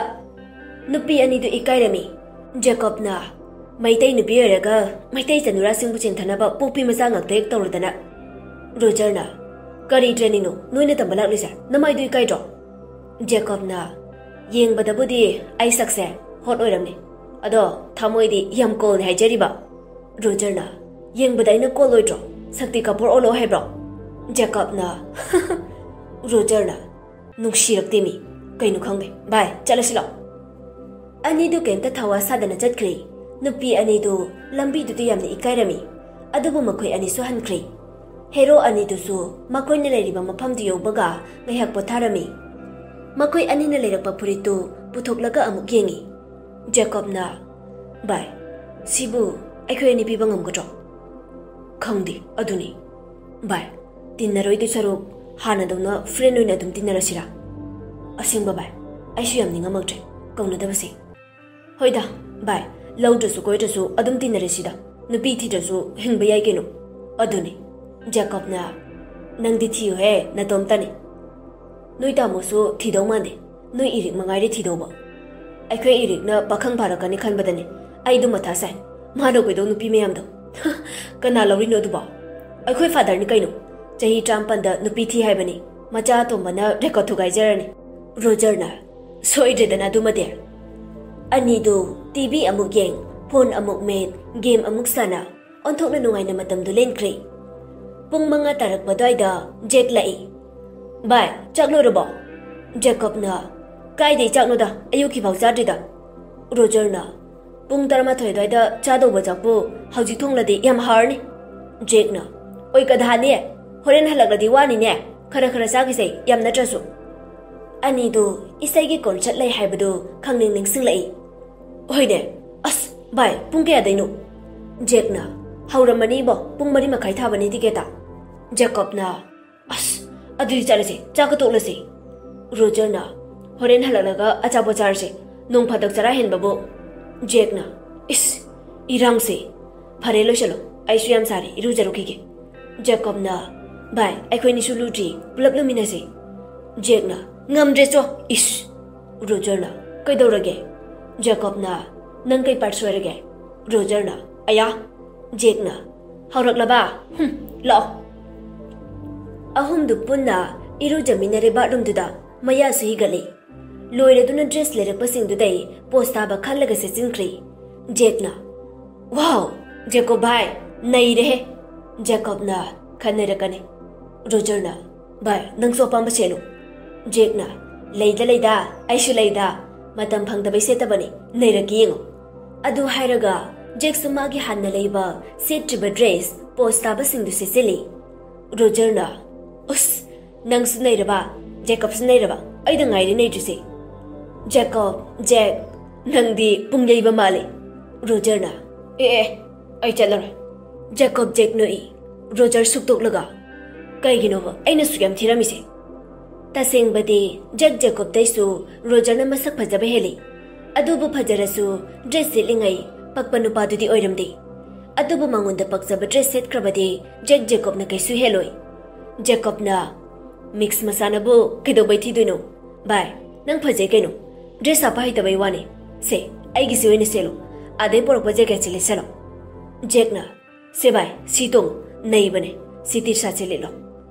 ꯅꯨꯄꯤ ꯑꯅꯤꯗꯨ ꯏꯀꯥꯏꯔꯝꯃꯤ꯫ ꯖꯦꯀꯣꯕꯅ, "ꯃꯩꯇꯩ ꯅꯨꯄꯤ ꯑꯣꯏꯔꯒ ꯃꯩꯇꯩ ꯆꯅꯨꯔꯥꯁꯤꯡꯕꯨ ꯆꯦꯟꯊꯅꯕ ꯄꯣꯛꯄꯤ ꯃꯆꯥ ꯉꯥꯛꯇ ꯍꯦꯛ ꯇꯧꯔꯗꯅ꯫" ꯔꯣꯖꯔꯅ, "ꯀꯔꯤ ꯇ꯭ꯔꯦꯅꯤꯡꯅꯣ ꯅꯣꯏꯅ ꯇꯝꯕ ꯂꯥꯛꯂꯤꯁꯦ? ꯅꯃꯥꯏꯗꯨ ꯏꯀꯥꯏꯗ꯭ꯔꯣ?" ꯖꯦꯀꯣꯕꯅ, "ꯌꯦꯡꯕꯗꯕꯨꯗꯤ ꯑꯩ ꯁꯛꯁꯦ ꯍꯣꯠ ꯑꯣꯏꯔꯝꯅꯤ, ꯑꯗꯣ ꯊꯃꯣꯏꯗꯤ ꯌꯥꯝ ꯀꯣꯜꯅꯤ ꯍꯥꯏꯖꯔꯤꯕ꯫" ꯔꯣꯖꯔꯅ, "ꯌꯦꯡꯕꯗ ꯑꯩꯅ ꯀꯣꯜ ꯑꯣꯏꯗ꯭ꯔꯣ? ꯁꯛꯇꯤ ꯀꯥꯄꯣꯔ ꯑꯣꯜꯂꯛꯑꯣ ꯍꯥꯏꯕ꯭ꯔꯣ?" ꯖꯦꯀꯣꯕꯅ, ꯔꯣꯖꯔꯅ, "ꯅꯨꯡꯁꯤꯔꯛꯇꯦ ꯃꯤ, ꯀꯩꯅꯣ ꯈꯪꯗꯦ꯫ ꯚꯥꯏ, ꯆꯠꯂꯁꯤ ꯂꯥꯛꯑꯣ꯫" ꯑꯅꯤꯗꯨ ꯀꯩꯝꯇ ꯊꯋꯥ ꯁꯥꯗꯅ ꯆꯠꯈ꯭ꯔꯦ꯫ ꯅꯨꯄꯤ ꯑꯅꯤꯗꯨ ꯂꯝꯕꯤꯗꯨꯗ ꯌꯥꯝꯅ ꯏꯀꯥꯏꯔꯝꯃꯤ꯫ ꯑꯗꯨꯕꯨ ꯃꯈꯣꯏ ꯑꯅꯤꯁꯨ ꯍꯟꯈ꯭ꯔꯦ꯫ ꯍꯦꯔꯣ ꯑꯅꯤꯗꯨꯁꯨ ꯃꯈꯣꯏꯅ ꯂꯩꯔꯤꯕ ꯃꯐꯝꯗꯨ ꯌꯧꯕꯒ ꯉꯥꯏꯍꯥꯛ ꯄꯣꯊꯥꯔꯝꯃꯤ꯫ ꯃꯈꯣꯏ ꯑꯅꯤꯅ ꯂꯩꯔꯛꯄ ꯐꯨꯔꯤꯠꯇꯨ ꯄꯨꯊꯣꯛꯂꯒ ꯑꯃꯨꯛ ꯌꯦꯡꯉꯤ꯫ ꯖꯦꯀꯣꯕꯅ, "ꯚꯥꯏ, ꯁꯤꯕꯨ ꯑꯩꯈꯣꯏ ꯑꯅꯤ ꯄꯤꯕ ꯉꯝꯒꯗ꯭ꯔꯣ?" "ꯈꯪꯗꯦ, ꯑꯗꯨꯅꯤ꯫ ꯚꯥꯏ, ꯇꯤꯟꯅꯔꯣꯏꯗꯣꯏ ꯁꯔꯨꯛ ꯍꯥꯟꯅꯗꯧꯅ friend ꯑꯣꯏꯅ ꯑꯗꯨꯝ ꯇꯤꯟꯅꯔꯁꯤꯔꯥ?" "ꯑꯁꯦꯡꯕ ꯚꯥꯏ, ꯑꯩꯁꯨ ꯌꯥꯝ ꯅꯤꯡꯉꯝꯃꯛꯇ꯭ꯔꯦ ꯀꯧꯅꯗꯕꯁꯦ꯫ ꯍꯣꯏꯗ ꯚꯥꯏ, ꯂꯧꯗ꯭ꯔꯁꯨ ꯀꯣꯏꯗ꯭ꯔꯁꯨ ꯑꯗꯨꯝ ꯇꯤꯟꯅꯔꯁꯤꯗ, ꯅꯨꯄꯤ ꯊꯤꯗ꯭ꯔꯁꯨ ꯍꯤꯡꯕ ꯌꯥꯏ ꯀꯩꯅꯣ꯫" "ꯑꯗꯨꯅꯤ꯫" ꯖꯦꯀꯣꯕꯅ, "ꯅꯪꯗꯤ ꯊꯤꯌꯨꯍꯦ, ꯅꯇꯣꯝꯇꯅꯤ꯫ ꯅꯣꯏ ꯇꯥꯃꯣꯁꯨ ꯊꯤꯗꯧ ꯃꯥꯟꯗꯦ, ꯅꯣꯏ ꯏꯔꯤꯛ ꯃꯉꯥꯏꯔꯦ ꯊꯤꯗꯧꯕ꯫ ꯑꯩꯈꯣꯏ ꯏꯔꯤꯛꯅ ꯄꯥꯈꯪ ꯐꯥꯔꯛꯀꯅꯤ ꯈꯟꯕꯗꯅꯦ ꯑꯩꯗꯣ ꯃꯊꯥ ꯁꯥꯏ꯫ ꯃꯥꯅ ꯀꯣꯏꯗꯧ ꯅꯨꯄꯤ ꯃꯌꯥꯝꯗꯣ꯫ ꯀꯅꯥ ꯂꯧꯔꯤꯅꯣ ꯑꯗꯨꯕꯣ? ꯑꯩꯈꯣꯏ fatherꯅꯤ ꯀꯩꯅꯣ꯫ ꯆꯍꯤ ꯇꯔꯥꯃꯥꯄꯟꯗ ꯅꯨꯄꯤ ꯊꯤ ꯍꯥꯏꯕꯅꯤ꯫ ꯃꯆꯥ ꯑꯇꯣꯝꯕꯅ record ꯊꯨꯒꯥꯏꯖꯔꯅꯤ꯫" ꯔꯣꯖꯔꯅ, "ꯁꯣꯏꯗ꯭ꯔꯦꯗꯅ ꯑꯗꯨꯃꯗꯤ꯫" ꯑꯅꯤꯗꯨ TV ꯑꯃꯨꯛ ꯌꯦꯡ, phone ꯑꯃꯨꯛ ꯃꯦꯠ, game ꯑꯃꯨꯛ ꯁꯥꯟꯅ, ꯑꯣꯟꯊꯣꯛꯅ ꯅꯨꯡꯉꯥꯏꯅ ꯃꯇꯝꯗꯨ ꯂꯦꯟꯈ꯭ꯔꯦ꯫ ꯄꯨꯡ ꯃꯉꯥ ꯇꯥꯔꯛꯄ ꯑꯗꯨꯋꯥꯏꯗ ꯖꯦꯛ ꯂꯥꯛꯏ꯫ "ꯚꯥꯏ, ꯆꯥꯛ ꯂꯣꯏꯔꯕꯣ?" ꯖꯦꯀꯣꯕꯅ, "ꯀꯥꯏꯗꯩ ꯆꯥꯛꯅꯣꯗ, ꯑꯌꯨꯛꯀꯤꯐꯥꯎ ꯆꯥꯗ꯭ꯔꯤꯗ꯫" ꯔꯣꯖꯔꯅ, "ꯄꯨꯡ ꯇꯔꯥꯃꯥꯊꯣꯏ ꯑꯗꯨꯋꯥꯏꯗ ꯆꯥꯗꯧꯕ ꯆꯥꯛꯄꯨ ꯍꯧꯖꯤꯛ ꯊꯣꯡꯂꯗꯤ ꯌꯥꯝ ꯍꯥꯔꯅꯤ꯫" ꯖꯦꯛꯅ, "ꯑꯣꯏ ꯀꯗꯥꯅꯤ, ꯍꯣꯔꯦꯟ ꯍꯜꯂꯛꯂꯗꯤ ꯋꯥꯅꯤꯅꯦ, ꯈꯔ ꯈꯔ ꯆꯥꯈꯤꯁꯦ, ꯌꯥꯝ ꯅꯠꯇ꯭ꯔꯁꯨ꯫" ꯑꯅꯤꯗꯨ ꯏꯁꯩꯒꯤ concert ꯂꯩ ꯍꯥꯏꯕꯗꯨ ꯈꯪꯅꯤꯡ ꯅꯤꯡꯁꯤꯡꯂꯛꯏ꯫ "ꯍꯣꯏꯅꯦ꯫ ꯑꯁ, ꯚꯥꯏ, ꯄꯨꯡ ꯀꯌꯥꯗꯩꯅꯣ?" ꯖꯦꯛꯅ, "ꯍꯧꯔꯝꯃꯅꯤꯕꯣ, ꯄꯨꯡ ꯃꯔꯤ ꯃꯈꯥꯏ ꯊꯥꯕꯅꯤ ticketꯇ꯫" ꯖꯦꯀꯣꯕꯅ, "ꯑꯁ, ꯑꯗꯨꯗꯤ ꯆꯠꯂꯁꯦ, ꯆꯥꯛꯀ ꯇꯣꯛꯂꯁꯦ꯫" ꯔꯣꯖꯔꯅ, "ꯍꯣꯔꯦꯟ ꯍꯜꯂꯛꯂꯒ ꯑꯆꯥꯄꯣꯠ ꯆꯥꯔꯁꯦ, ꯅꯣꯡ ꯐꯥꯗꯣꯛ ꯆꯔꯥ ꯍꯦꯟꯕꯕꯨ꯫" ꯖꯦꯛꯅ, "ꯏꯁ, ꯏꯔꯥꯡꯁꯦ꯫ ꯐꯔꯦ, ꯂꯣꯏꯁꯜꯂꯣ, ꯑꯩꯁꯨ ꯌꯥꯝ ꯁꯥꯔꯦ, ꯏꯔꯨꯖꯔꯨꯈꯤꯒꯦ꯫" ꯖꯦꯀꯣꯕꯅ, "ꯚꯥꯏ, ꯑꯩꯈꯣꯏꯅꯤꯁꯨ ꯂꯨꯗ꯭ꯔꯤ, ꯄꯨꯂꯞ ꯂꯨꯃꯤꯟꯅꯁꯦ꯫" ꯖꯦꯛꯅ, "ꯉꯝꯗ꯭ꯔꯦ, ꯆꯣ, ꯏꯁ!" ꯔꯣꯖꯔꯅ, "ꯀꯩꯗꯧꯔꯒꯦ?" ꯖꯦꯀꯣꯕꯅ, "ꯅꯪ ꯀꯩ part ꯁꯣꯏꯔꯒꯦ?" ꯔꯣꯖꯔꯅ, "ꯑꯌꯥ!" ꯖꯦꯛꯅ, "ꯍꯧꯔꯛꯂꯕ? ꯍꯨꯝ, ꯂꯥꯛꯑꯣ꯫" ꯑꯍꯨꯝꯗꯨ ꯄꯨꯟꯅ ꯏꯔꯨꯖꯃꯤꯟꯅꯔꯦ bathroomꯗꯨꯗ, ꯃꯌꯥꯁꯨ ꯍꯤꯒꯠꯂꯤ꯫ ꯂꯣꯏꯔꯗꯨꯅ dress ꯂꯩꯔꯛꯄꯁꯤꯡꯗꯨꯗꯩ pose ꯇꯥꯕ ꯈꯜꯂꯒ ꯁꯦꯠꯆꯤꯟꯈ꯭ꯔꯦ꯫ ꯖꯦꯛꯅ, "Wow, ꯖꯦꯀꯣꯕ ꯚꯥꯏ, ꯅꯩꯔꯦꯍꯦ!" ꯖꯦꯀꯣꯕꯅ, "ꯈꯟꯅꯔꯛꯀꯅꯤ꯫" ꯔꯣꯖꯔꯅ, "ꯚꯥꯏ, ꯅꯪꯁꯨ ꯑꯄꯥꯝꯕ ꯁꯦꯠꯂꯨ꯫" ꯖꯦꯛꯅ, "ꯂꯩꯗ ꯂꯩꯗ, ꯑꯩꯁꯨ ꯂꯩꯗ꯫ ꯃꯇꯝ ꯐꯪꯗꯕꯩ ꯁꯦꯠꯇꯕꯅꯤ, ꯅꯩꯔꯛꯀꯦ ꯌꯦꯡꯉꯣ꯫" ꯑꯗꯨ ꯍꯥꯏꯔꯒ ꯖꯦꯛꯁꯨ ꯃꯥꯒꯤ ꯍꯥꯟꯅ ꯂꯩꯕ ꯁꯦꯠꯇ꯭ꯔꯤꯕ dress pose ꯇꯥꯕꯁꯤꯡꯗꯨ ꯁꯦꯠꯆꯤꯜꯂꯤ꯫ ꯔꯣꯖꯔꯅ, "ꯎꯁ, ꯅꯪꯁꯨ ꯅꯩꯔꯕ, ꯖꯦꯀꯣꯕꯁꯨ ꯅꯩꯔꯕ, ꯑꯩꯗ ꯉꯥꯏꯔꯦ ꯅꯩꯗ꯭ꯔꯤꯁꯦ꯫" ꯖꯦꯀꯣꯕ, ꯖꯦꯛ, "ꯅꯪꯗꯤ ꯄꯨꯡ ꯌꯩꯕ ꯃꯥꯜꯂꯤ꯫" ꯔꯣꯖꯔꯅ, "ꯑꯦ ꯑꯦ, ꯑꯩ ꯆꯠꯂꯔꯣꯏ꯫" ꯖꯦꯀꯣꯕ ꯖꯦꯛ ꯅꯣꯛꯏ꯫ ꯔꯣꯖꯔ ꯁꯨꯛꯇꯣꯛꯂꯒ, "ꯀꯩꯒꯤꯅꯣꯕ ꯑꯩꯅ ꯁꯨꯛ ꯌꯥꯝ ꯊꯤꯔꯝꯃꯤꯁꯦ?" ꯇꯁꯦꯡꯕꯗꯤ ꯖꯦꯛ ꯖꯦꯀꯣꯕꯇꯩꯁꯨ ꯔꯣꯖꯔꯅ ꯃꯁꯛ ꯐꯖꯕ ꯍꯦꯜꯂꯤ꯫ ꯑꯗꯨꯕꯨ ꯐꯖꯔꯁꯨ ꯗ꯭ꯔꯦꯁ ꯁꯦꯠꯂꯤꯉꯩ ꯄꯛꯄ ꯅꯨꯄꯥꯗꯨꯗꯤ ꯑꯣꯏꯔꯝꯗꯦ꯫ ꯑꯗꯨꯕꯨ ꯃꯉꯣꯟꯗ ꯄꯛꯆꯕ ꯗ꯭ꯔꯦꯁ ꯁꯦꯠꯈ꯭ꯔꯕꯗꯤ ꯖꯦꯛ ꯖꯦꯀꯣꯕꯅ ꯀꯩꯁꯨ ꯍꯦꯜꯂꯣꯏ꯫ ꯖꯦꯀꯣꯕꯅ, "ꯃꯤꯛꯁ ꯃꯆꯥꯅꯕꯨ ꯀꯩꯗꯧꯕꯩ ꯊꯤꯗꯣꯏꯅꯣ? ꯚꯥꯏ, ꯅꯪ ꯐꯖꯩ ꯀꯩꯅꯣ꯫ ꯗ꯭ꯔꯦꯁ ꯍꯥꯞꯄ ꯍꯩꯇꯕꯩ ꯋꯥꯅꯦ꯫ ꯁꯦ, ꯑꯩꯒꯤꯁꯤ ꯑꯣꯏꯅ ꯁꯦꯠꯂꯣ꯫ ꯑꯗꯩ ꯄꯣꯔꯛꯄ ꯖꯦꯀꯦꯠꯁꯤ ꯂꯤꯠꯁꯜꯂꯣ꯫" ꯖꯦꯛꯅ, "ꯁꯦ ꯚꯥꯏ, ꯁꯤ ꯇꯣꯡꯉꯨ, ꯅꯩꯕꯅꯦ꯫ ꯁꯤ ꯇꯤ ꯁꯥꯔꯠꯁꯦ ꯂꯤꯠꯂꯣ꯫"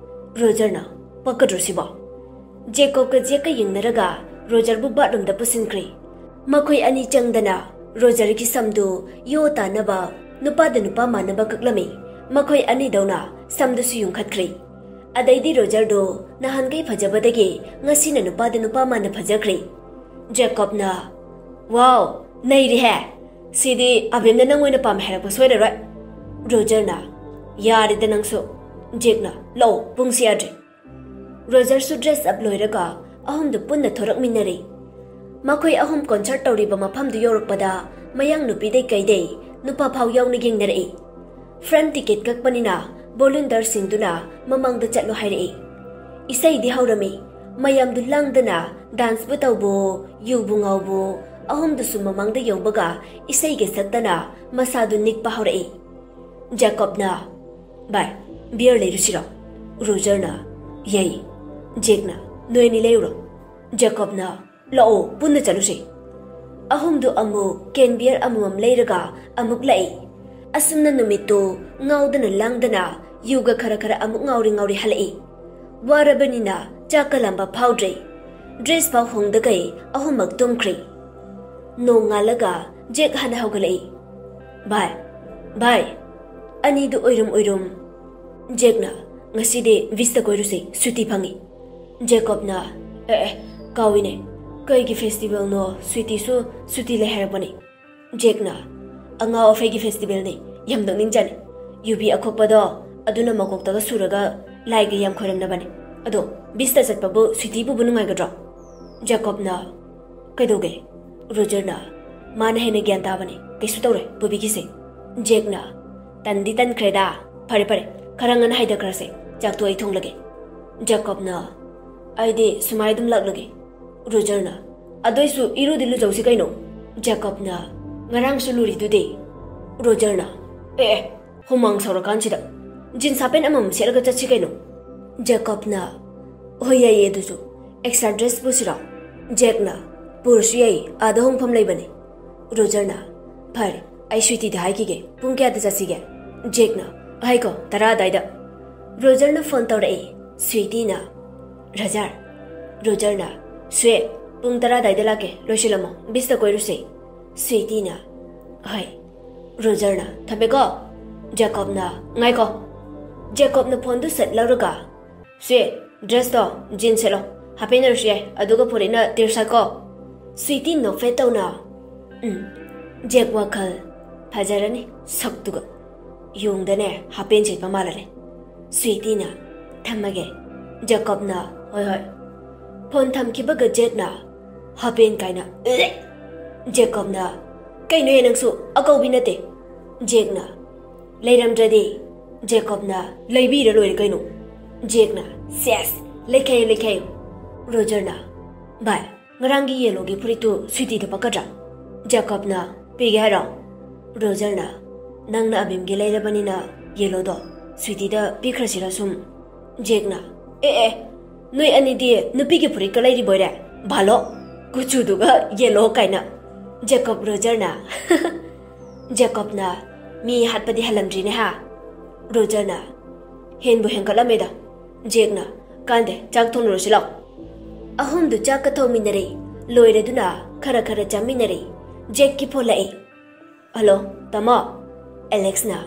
ꯔꯣꯖꯔꯅ, "ꯄꯛꯀꯗ꯭ꯔꯣ ꯁꯤꯕꯣ?" ꯖꯦꯀꯣꯕꯀ ꯖꯦꯛꯀ ꯌꯦꯡꯅꯔꯒ ꯔꯣꯖꯔꯕꯨ ꯕꯥꯠꯔꯨꯝꯗ ꯄꯨꯁꯤꯟꯈ꯭ꯔꯦ꯫ ꯃꯈꯣꯏ ꯑꯅꯤ ꯆꯪꯗꯅ ꯔꯣꯖꯔꯒꯤ ꯁꯝꯗꯨ ꯌꯣ ꯇꯥꯅꯕ, ꯅꯨꯄꯥꯗ ꯅꯨꯄꯥ ꯃꯥꯟꯅꯕ ꯀꯛꯂꯝꯃꯤ꯫ ꯃꯈꯣꯏ ꯑꯅꯤꯗꯧꯅ ꯁꯝꯗꯨꯁꯨ ꯌꯨꯡꯈꯠꯈ꯭ꯔꯦ꯫ ꯑꯗꯩꯗꯤ ꯔꯣꯖꯔꯗꯣ ꯅꯍꯥꯟꯈꯩ ꯐꯖꯕꯗꯒꯤ ꯉꯁꯤꯅ ꯅꯨꯄꯥꯗ ꯅꯨꯄꯥ ꯃꯥꯟꯅ ꯐꯖꯈ꯭ꯔꯦ꯫ ꯖꯦꯀꯣꯕꯅ, "ꯋꯥꯎ, ꯅꯩꯔꯦꯍꯦ! ꯁꯤꯗꯤ ꯑꯕꯦꯝꯅ ꯅꯪ ꯑꯣꯏꯅ ꯄꯥꯝꯃꯦ ꯍꯥꯏꯔꯛꯄ ꯁꯣꯏꯔꯔꯣꯏ꯫" ꯔꯣꯖꯔꯅ, "ꯌꯥꯔꯦꯗ ꯅꯪꯁꯨ꯫" ꯖꯦꯛꯅ, "ꯂꯥꯛꯑꯣ, ꯄꯨꯡꯁꯤ ꯌꯥꯗ꯭ꯔꯦ꯫" ꯔꯣꯖꯔꯁꯨ ꯗ꯭ꯔꯦꯁ ꯑꯞ ꯂꯣꯏꯔꯒ ꯑꯍꯨꯝꯗꯨ ꯄꯨꯟꯅ ꯊꯣꯔꯛꯃꯤꯟꯅꯔꯦ꯫ ꯃꯈꯣꯏ ꯑꯍꯨꯝ ꯀꯣꯟꯁꯔꯠ ꯇꯧꯔꯤꯕ ꯃꯐꯝꯗꯨ ꯌꯧꯔꯛꯄꯗ ꯃꯌꯥꯡ ꯅꯨꯄꯤꯗꯩ ꯀꯩꯗꯩ ꯅꯨꯄꯥ ꯐꯥꯎ ꯌꯥꯎꯅ ꯌꯦꯡꯅꯔꯛꯏ꯫ ꯐ꯭ꯔꯟ ꯇꯤꯀꯦꯠ ꯀꯛꯄꯅꯤꯅ ꯚꯣꯂꯨꯟꯇꯤꯌꯔꯁꯤꯡꯗꯨꯅ ꯃꯃꯥꯡꯗ ꯆꯠꯂꯣ ꯍꯥꯏꯔꯛꯏ꯫ ꯏꯁꯩꯗꯤ ꯍꯧꯔꯝꯃꯤ꯫ ꯃꯌꯥꯝꯗꯨ ꯂꯥꯡꯗꯅ ꯗꯥꯟꯁꯄꯨ ꯇꯧꯕꯣ, ꯌꯨꯕꯨ ꯉꯥꯎꯕꯣ, ꯑꯍꯨꯝꯗꯨꯁꯨ ꯃꯃꯥꯡꯗ ꯌꯧꯕꯒ ꯏꯁꯩꯒ ꯁꯛꯇꯅ ꯃꯁꯥꯗꯨ ꯅꯤꯛꯄ ꯍꯧꯔꯛꯏ꯫ ꯖꯦꯀꯣꯕꯅ, "ꯚꯥꯏ, ꯕꯤꯌꯔ ꯂꯩꯔꯨꯁꯤꯔꯣ?" ꯔꯣꯖꯔꯅ, "ꯌꯥꯏ꯫" ꯖꯦꯛꯅ, "ꯅꯣꯏ ꯑꯅꯤ ꯂꯩꯔꯨꯔꯣ꯫" ꯖꯦꯀꯣꯕꯅ, "ꯂꯥꯛꯑꯣ, ꯄꯨꯟꯅ ꯆꯠꯂꯨꯁꯦ꯫" ꯑꯍꯨꯝꯗꯨ ꯑꯃꯨꯛ ꯀꯦꯟ ꯕꯤꯌꯔ ꯑꯃꯃꯝ ꯂꯩꯔꯒ ꯑꯃꯨꯛ ꯂꯥꯛꯏ꯫ ꯑꯁꯨꯝꯅ ꯅꯨꯃꯤꯠꯇꯨ ꯉꯥꯎꯗꯅ ꯂꯥꯡꯗꯅ ꯌꯨꯒ ꯈꯔ ꯈꯔ ꯑꯃꯨꯛ ꯉꯥꯎꯔꯤ ꯉꯥꯎꯔꯤ ꯍꯜꯂꯛꯏ꯫ ꯋꯥꯔꯕꯅꯤꯅ ꯆꯥꯛꯀ ꯂꯥꯝꯕ ꯐꯥꯎꯗ꯭ꯔꯦ꯫ ꯗ꯭ꯔꯦꯁ ꯐꯥꯎ ꯍꯣꯡꯗꯈꯩ ꯑꯍꯨꯝꯃꯛ ꯇꯨꯝꯈ꯭ꯔꯦ꯫ ꯅꯣꯡꯉꯥꯜꯂꯒ ꯖꯦꯛ ꯍꯥꯟꯅ ꯍꯧꯒꯠꯂꯛꯏ꯫ "ꯚꯥꯏ, ꯚꯥꯏ꯫" ꯑꯅꯤꯗꯨ ꯑꯣꯏꯔꯨꯝ ꯑꯣꯏꯔꯨꯝ꯫ ꯖꯦꯛꯅ, "ꯉꯁꯤꯗꯤ ꯕꯤꯁꯇ ꯀꯣꯏꯔꯨꯁꯦ, ꯁꯨꯇꯤ ꯐꯪꯉꯤ꯫" ꯖꯦꯀꯣꯕꯅ, "ꯑꯦ ꯑꯦ, ꯀꯥꯎꯏꯅꯦ꯫ ꯀꯩꯒꯤ ꯐꯦꯁꯇꯤꯚꯦꯜꯅꯣ, ꯁ꯭ꯋꯤꯇꯤꯁꯨ ꯁꯨꯇꯤ ꯂꯩ ꯍꯥꯏꯔꯛꯄꯅꯦ꯫" ꯖꯦꯛꯅ, "ꯑꯉꯥꯎ ꯑꯐꯩꯒꯤ ꯐꯦꯁꯇꯤꯚꯦꯜꯅꯦ, ꯌꯥꯝ ꯅꯣꯛꯅꯤꯡꯖꯥꯠꯅꯤ꯫ ꯌꯨꯕꯤ ꯑꯈꯣꯛꯄꯗꯣ ꯑꯗꯨꯅ ꯃꯀꯣꯛꯇꯒ ꯁꯨꯔꯒ ꯂꯥꯏꯒ ꯌꯥꯝ ꯈꯣꯏꯔꯝꯅꯕꯅꯦ꯫ ꯑꯗꯣ ꯕꯤꯁꯇ ꯆꯠꯄꯕꯨ ꯁ꯭ꯋꯤꯇꯤ ꯄꯨꯕ ꯅꯨꯡꯉꯥꯏꯒꯗ꯭ꯔꯣ?" ꯖꯦꯀꯣꯕꯅ, "ꯀꯩꯗꯧꯒꯦ? ꯔꯣꯖꯔꯅ, "ꯃꯥꯅ ꯍꯦꯟꯅ ꯒ꯭ꯌꯥꯟ ꯇꯥꯕꯅꯤ, ꯀꯩꯁꯨ ꯇꯧꯔꯣꯏ, ꯄꯨꯕꯤꯈꯤꯁꯦ꯫" ꯖꯦꯛꯅ, "ꯇꯟꯗꯤ ꯇꯟꯈ꯭ꯔꯦꯗ, ꯐꯔꯦ ꯐꯔꯦ, ꯈꯔ ꯉꯟꯅ ꯍꯥꯏꯊꯈ꯭ꯔꯁꯦ, ꯆꯥꯛꯇꯣ ꯑꯩ ꯊꯣꯡꯂꯒꯦ꯫" ꯖꯦꯀꯣꯕꯅ, "ꯑꯩꯗꯤ ꯁꯨꯃꯥꯏ ꯑꯗꯨꯝ ꯂꯥꯛꯂꯒꯦ꯫" ꯔꯣꯖꯔꯅ, "ꯑꯗꯨꯏꯁꯨ ꯏꯔꯨꯗꯤ ꯂꯨꯖꯧꯁꯤ ꯀꯩꯅꯣ꯫" ꯖꯦꯀꯣꯕꯅ, "ꯉꯔꯥꯡꯁꯨ ꯂꯨꯔꯤꯗꯨꯗꯤ꯫" ꯔꯣꯖꯔꯅ, "ꯑꯦ ꯑꯦ, ꯍꯨꯃꯥꯡ ꯁꯧꯔꯀꯥꯟꯁꯤꯗ ꯖꯤꯟꯁ ꯍꯥꯄꯦꯟ ꯑꯃꯃꯝ ꯁꯦꯠꯂꯒ ꯆꯠꯁꯤ ꯀꯩꯅꯣ꯫" ꯖꯦꯀꯣꯕꯅ, "ꯍꯣꯏ ꯌꯥꯏꯌꯦ, ꯑꯗꯨꯁꯨ ꯑꯦꯛꯁꯇ꯭ꯔꯥ ꯗ꯭ꯔꯦꯁ ꯄꯨꯁꯤꯔꯣ?" ꯖꯦꯛꯅ, "ꯄꯨꯔꯁꯨ ꯌꯥꯏꯌꯦ, ꯑꯥꯗ ꯍꯣꯡꯐꯝ ꯂꯩꯕꯅꯦ꯫" ꯔꯣꯖꯔꯅ, "ꯐꯔꯦ, ꯑꯩ ꯁ꯭ꯋꯤꯇꯤꯗ ꯍꯥꯏꯈꯤꯒꯦ, ꯄꯨꯡ ꯀꯌꯥꯗ ꯆꯠꯁꯤꯒꯦ?" ꯖꯦꯛꯅ, "ꯍꯥꯏꯀꯣ, ꯇꯔꯥ ꯑꯗꯥꯏꯗ꯫" ꯔꯣꯖꯔꯅ ꯐꯣꯟ ꯇꯧꯔꯛꯑꯦ꯫ ꯁ꯭ꯋꯤꯇꯤꯅ, "ꯔꯣꯖꯔ꯫" ꯔꯣꯖꯔꯅ, "ꯁ꯭ꯋꯦ, ꯄꯨꯡ ꯇꯔꯥ ꯑꯗꯥꯏꯗ ꯂꯥꯛꯀꯦ, ꯂꯣꯏꯁꯤꯜꯂꯝꯃꯣ, ꯕꯤꯁꯇ ꯀꯣꯏꯔꯨꯁꯦ꯫" ꯁ꯭ꯋꯤꯇꯤꯅ, "ꯍꯣꯏ꯫" ꯔꯣꯖꯔꯅ, "ꯊꯝꯃꯦꯀꯣ꯫" ꯖꯦꯀꯣꯕꯅ, "ꯉꯥꯏꯈꯣ꯫" ꯖꯦꯀꯣꯕꯅ ꯐꯣꯟꯗꯨ ꯁꯠ ꯂꯧꯔꯒ, "ꯁ꯭ꯋꯦ, ꯗ꯭ꯔꯦꯁꯇꯣ ꯖꯤꯟꯁ ꯁꯦꯠꯂꯣ, ꯍꯥꯄꯦꯟ ꯑꯣꯏꯔꯁꯨ ꯌꯥꯏ, ꯑꯗꯨꯒ ꯐꯨꯔꯤꯠꯅ ꯇꯤꯔꯁꯥꯠꯀꯣ꯫" ꯁ꯭ꯋꯤꯇꯤ ꯅꯣꯛꯐꯦꯠ ꯇꯧꯅ, "ꯎꯝ, ꯖꯦꯛ ꯋꯥꯈꯜ ꯐꯖꯔꯅꯤ ꯁꯛꯇꯨꯒ꯫ ꯌꯣꯡꯗꯅꯦ ꯍꯥꯄꯦꯟ ꯁꯦꯠꯄ ꯃꯥꯜꯂꯔꯦ꯫" ꯁ꯭ꯋꯤꯇꯤꯅ, "ꯊꯝꯃꯒꯦ꯫" ꯖꯦꯀꯣꯕꯅ, "ꯍꯣꯏ ꯍꯣꯏ꯫" ꯐꯣꯟ ꯊꯝꯈꯤꯕꯒ ꯖꯦꯛꯅ, "ꯍꯥꯄꯦꯟ ꯀꯥꯏꯅ, ꯑꯦ!" ꯖꯦꯀꯣꯕꯅ, "ꯀꯩꯅꯣꯍꯦ ꯅꯪꯁꯨ, ꯑꯀꯧꯕꯤ ꯅꯠꯇꯦ꯫" ꯖꯦꯛꯅ, "ꯂꯩꯔꯝꯗ꯭ꯔꯗꯤ?" ꯖꯦꯀꯣꯕꯅ, "ꯂꯩꯕꯤꯔ ꯂꯣꯏꯔꯦ ꯀꯩꯅꯣ꯫" ꯖꯦꯛꯅ, "ꯁꯦꯁ, ꯂꯩꯈꯩ ꯂꯩꯈꯩ꯫" ꯔꯣꯖꯔꯅ, "ꯚꯥꯏ, ꯉꯔꯥꯡꯒꯤ ꯌꯦꯂꯣꯒꯤ ꯐꯨꯔꯤꯠꯇꯨ ꯁ꯭ꯋꯤꯇꯤꯗ ꯄꯛꯀꯗ꯭ꯔꯥ?" ꯖꯦꯀꯣꯕꯅ, "ꯄꯤꯒꯦ ꯍꯥꯏꯔꯣ?" ꯔꯣꯖꯔꯅ, "ꯅꯪꯅ ꯑꯕꯤꯝꯒꯤ ꯂꯩꯔꯕꯅꯤꯅ ꯌꯦꯂꯣꯗꯣ ꯁ꯭ꯋꯤꯇꯤꯗ ꯄꯤꯈ꯭ꯔꯁꯤꯔ ꯁꯨꯝ?" ꯖꯦꯛꯅ, "ꯑꯦ ꯑꯦ, ꯅꯣꯏ ꯑꯅꯤꯗꯤ ꯅꯨꯄꯤꯒꯤ ꯐꯨꯔꯤꯠꯀ ꯂꯩꯔꯤꯕꯣꯏꯔꯦ? ꯚꯥꯂꯣ, ꯀꯨꯆꯨꯗꯨꯒ ꯌꯦꯂꯣ ꯀꯥꯏꯅ꯫" ꯖꯦꯀꯣꯕ ꯔꯣꯖꯔꯅ, "ꯖꯦꯀꯣꯕꯅ ꯃꯤ ꯍꯥꯠꯄꯗꯤ ꯍꯜꯂꯝꯗ꯭ꯔꯤꯅꯦ ꯍꯥ?" ꯔꯣꯖꯔꯅ, "ꯍꯦꯟꯕꯨ ꯍꯦꯟꯒꯠꯂꯝꯃꯦꯗ꯫" ꯖꯦꯛꯅ, "ꯀꯥꯟꯗꯦ, ꯆꯥꯛ ꯊꯣꯡꯂꯨꯔꯁꯤ ꯂꯥꯛꯑꯣ꯫" ꯑꯍꯨꯝꯗꯨ ꯆꯥꯛꯀ ꯊꯣꯡꯃꯤꯟꯅꯔꯦ꯫ ꯂꯣꯏꯔꯗꯨꯅ ꯈꯔ ꯈꯔ ꯆꯥꯃꯤꯟꯅꯔꯦ꯫ ꯖꯦꯛꯀꯤ ꯐꯣꯟ ꯂꯥꯛꯑꯦ꯫ "ꯍꯜꯂꯣ, ꯇꯥꯃꯣ?" ꯑꯦꯂꯦꯛꯁꯅ,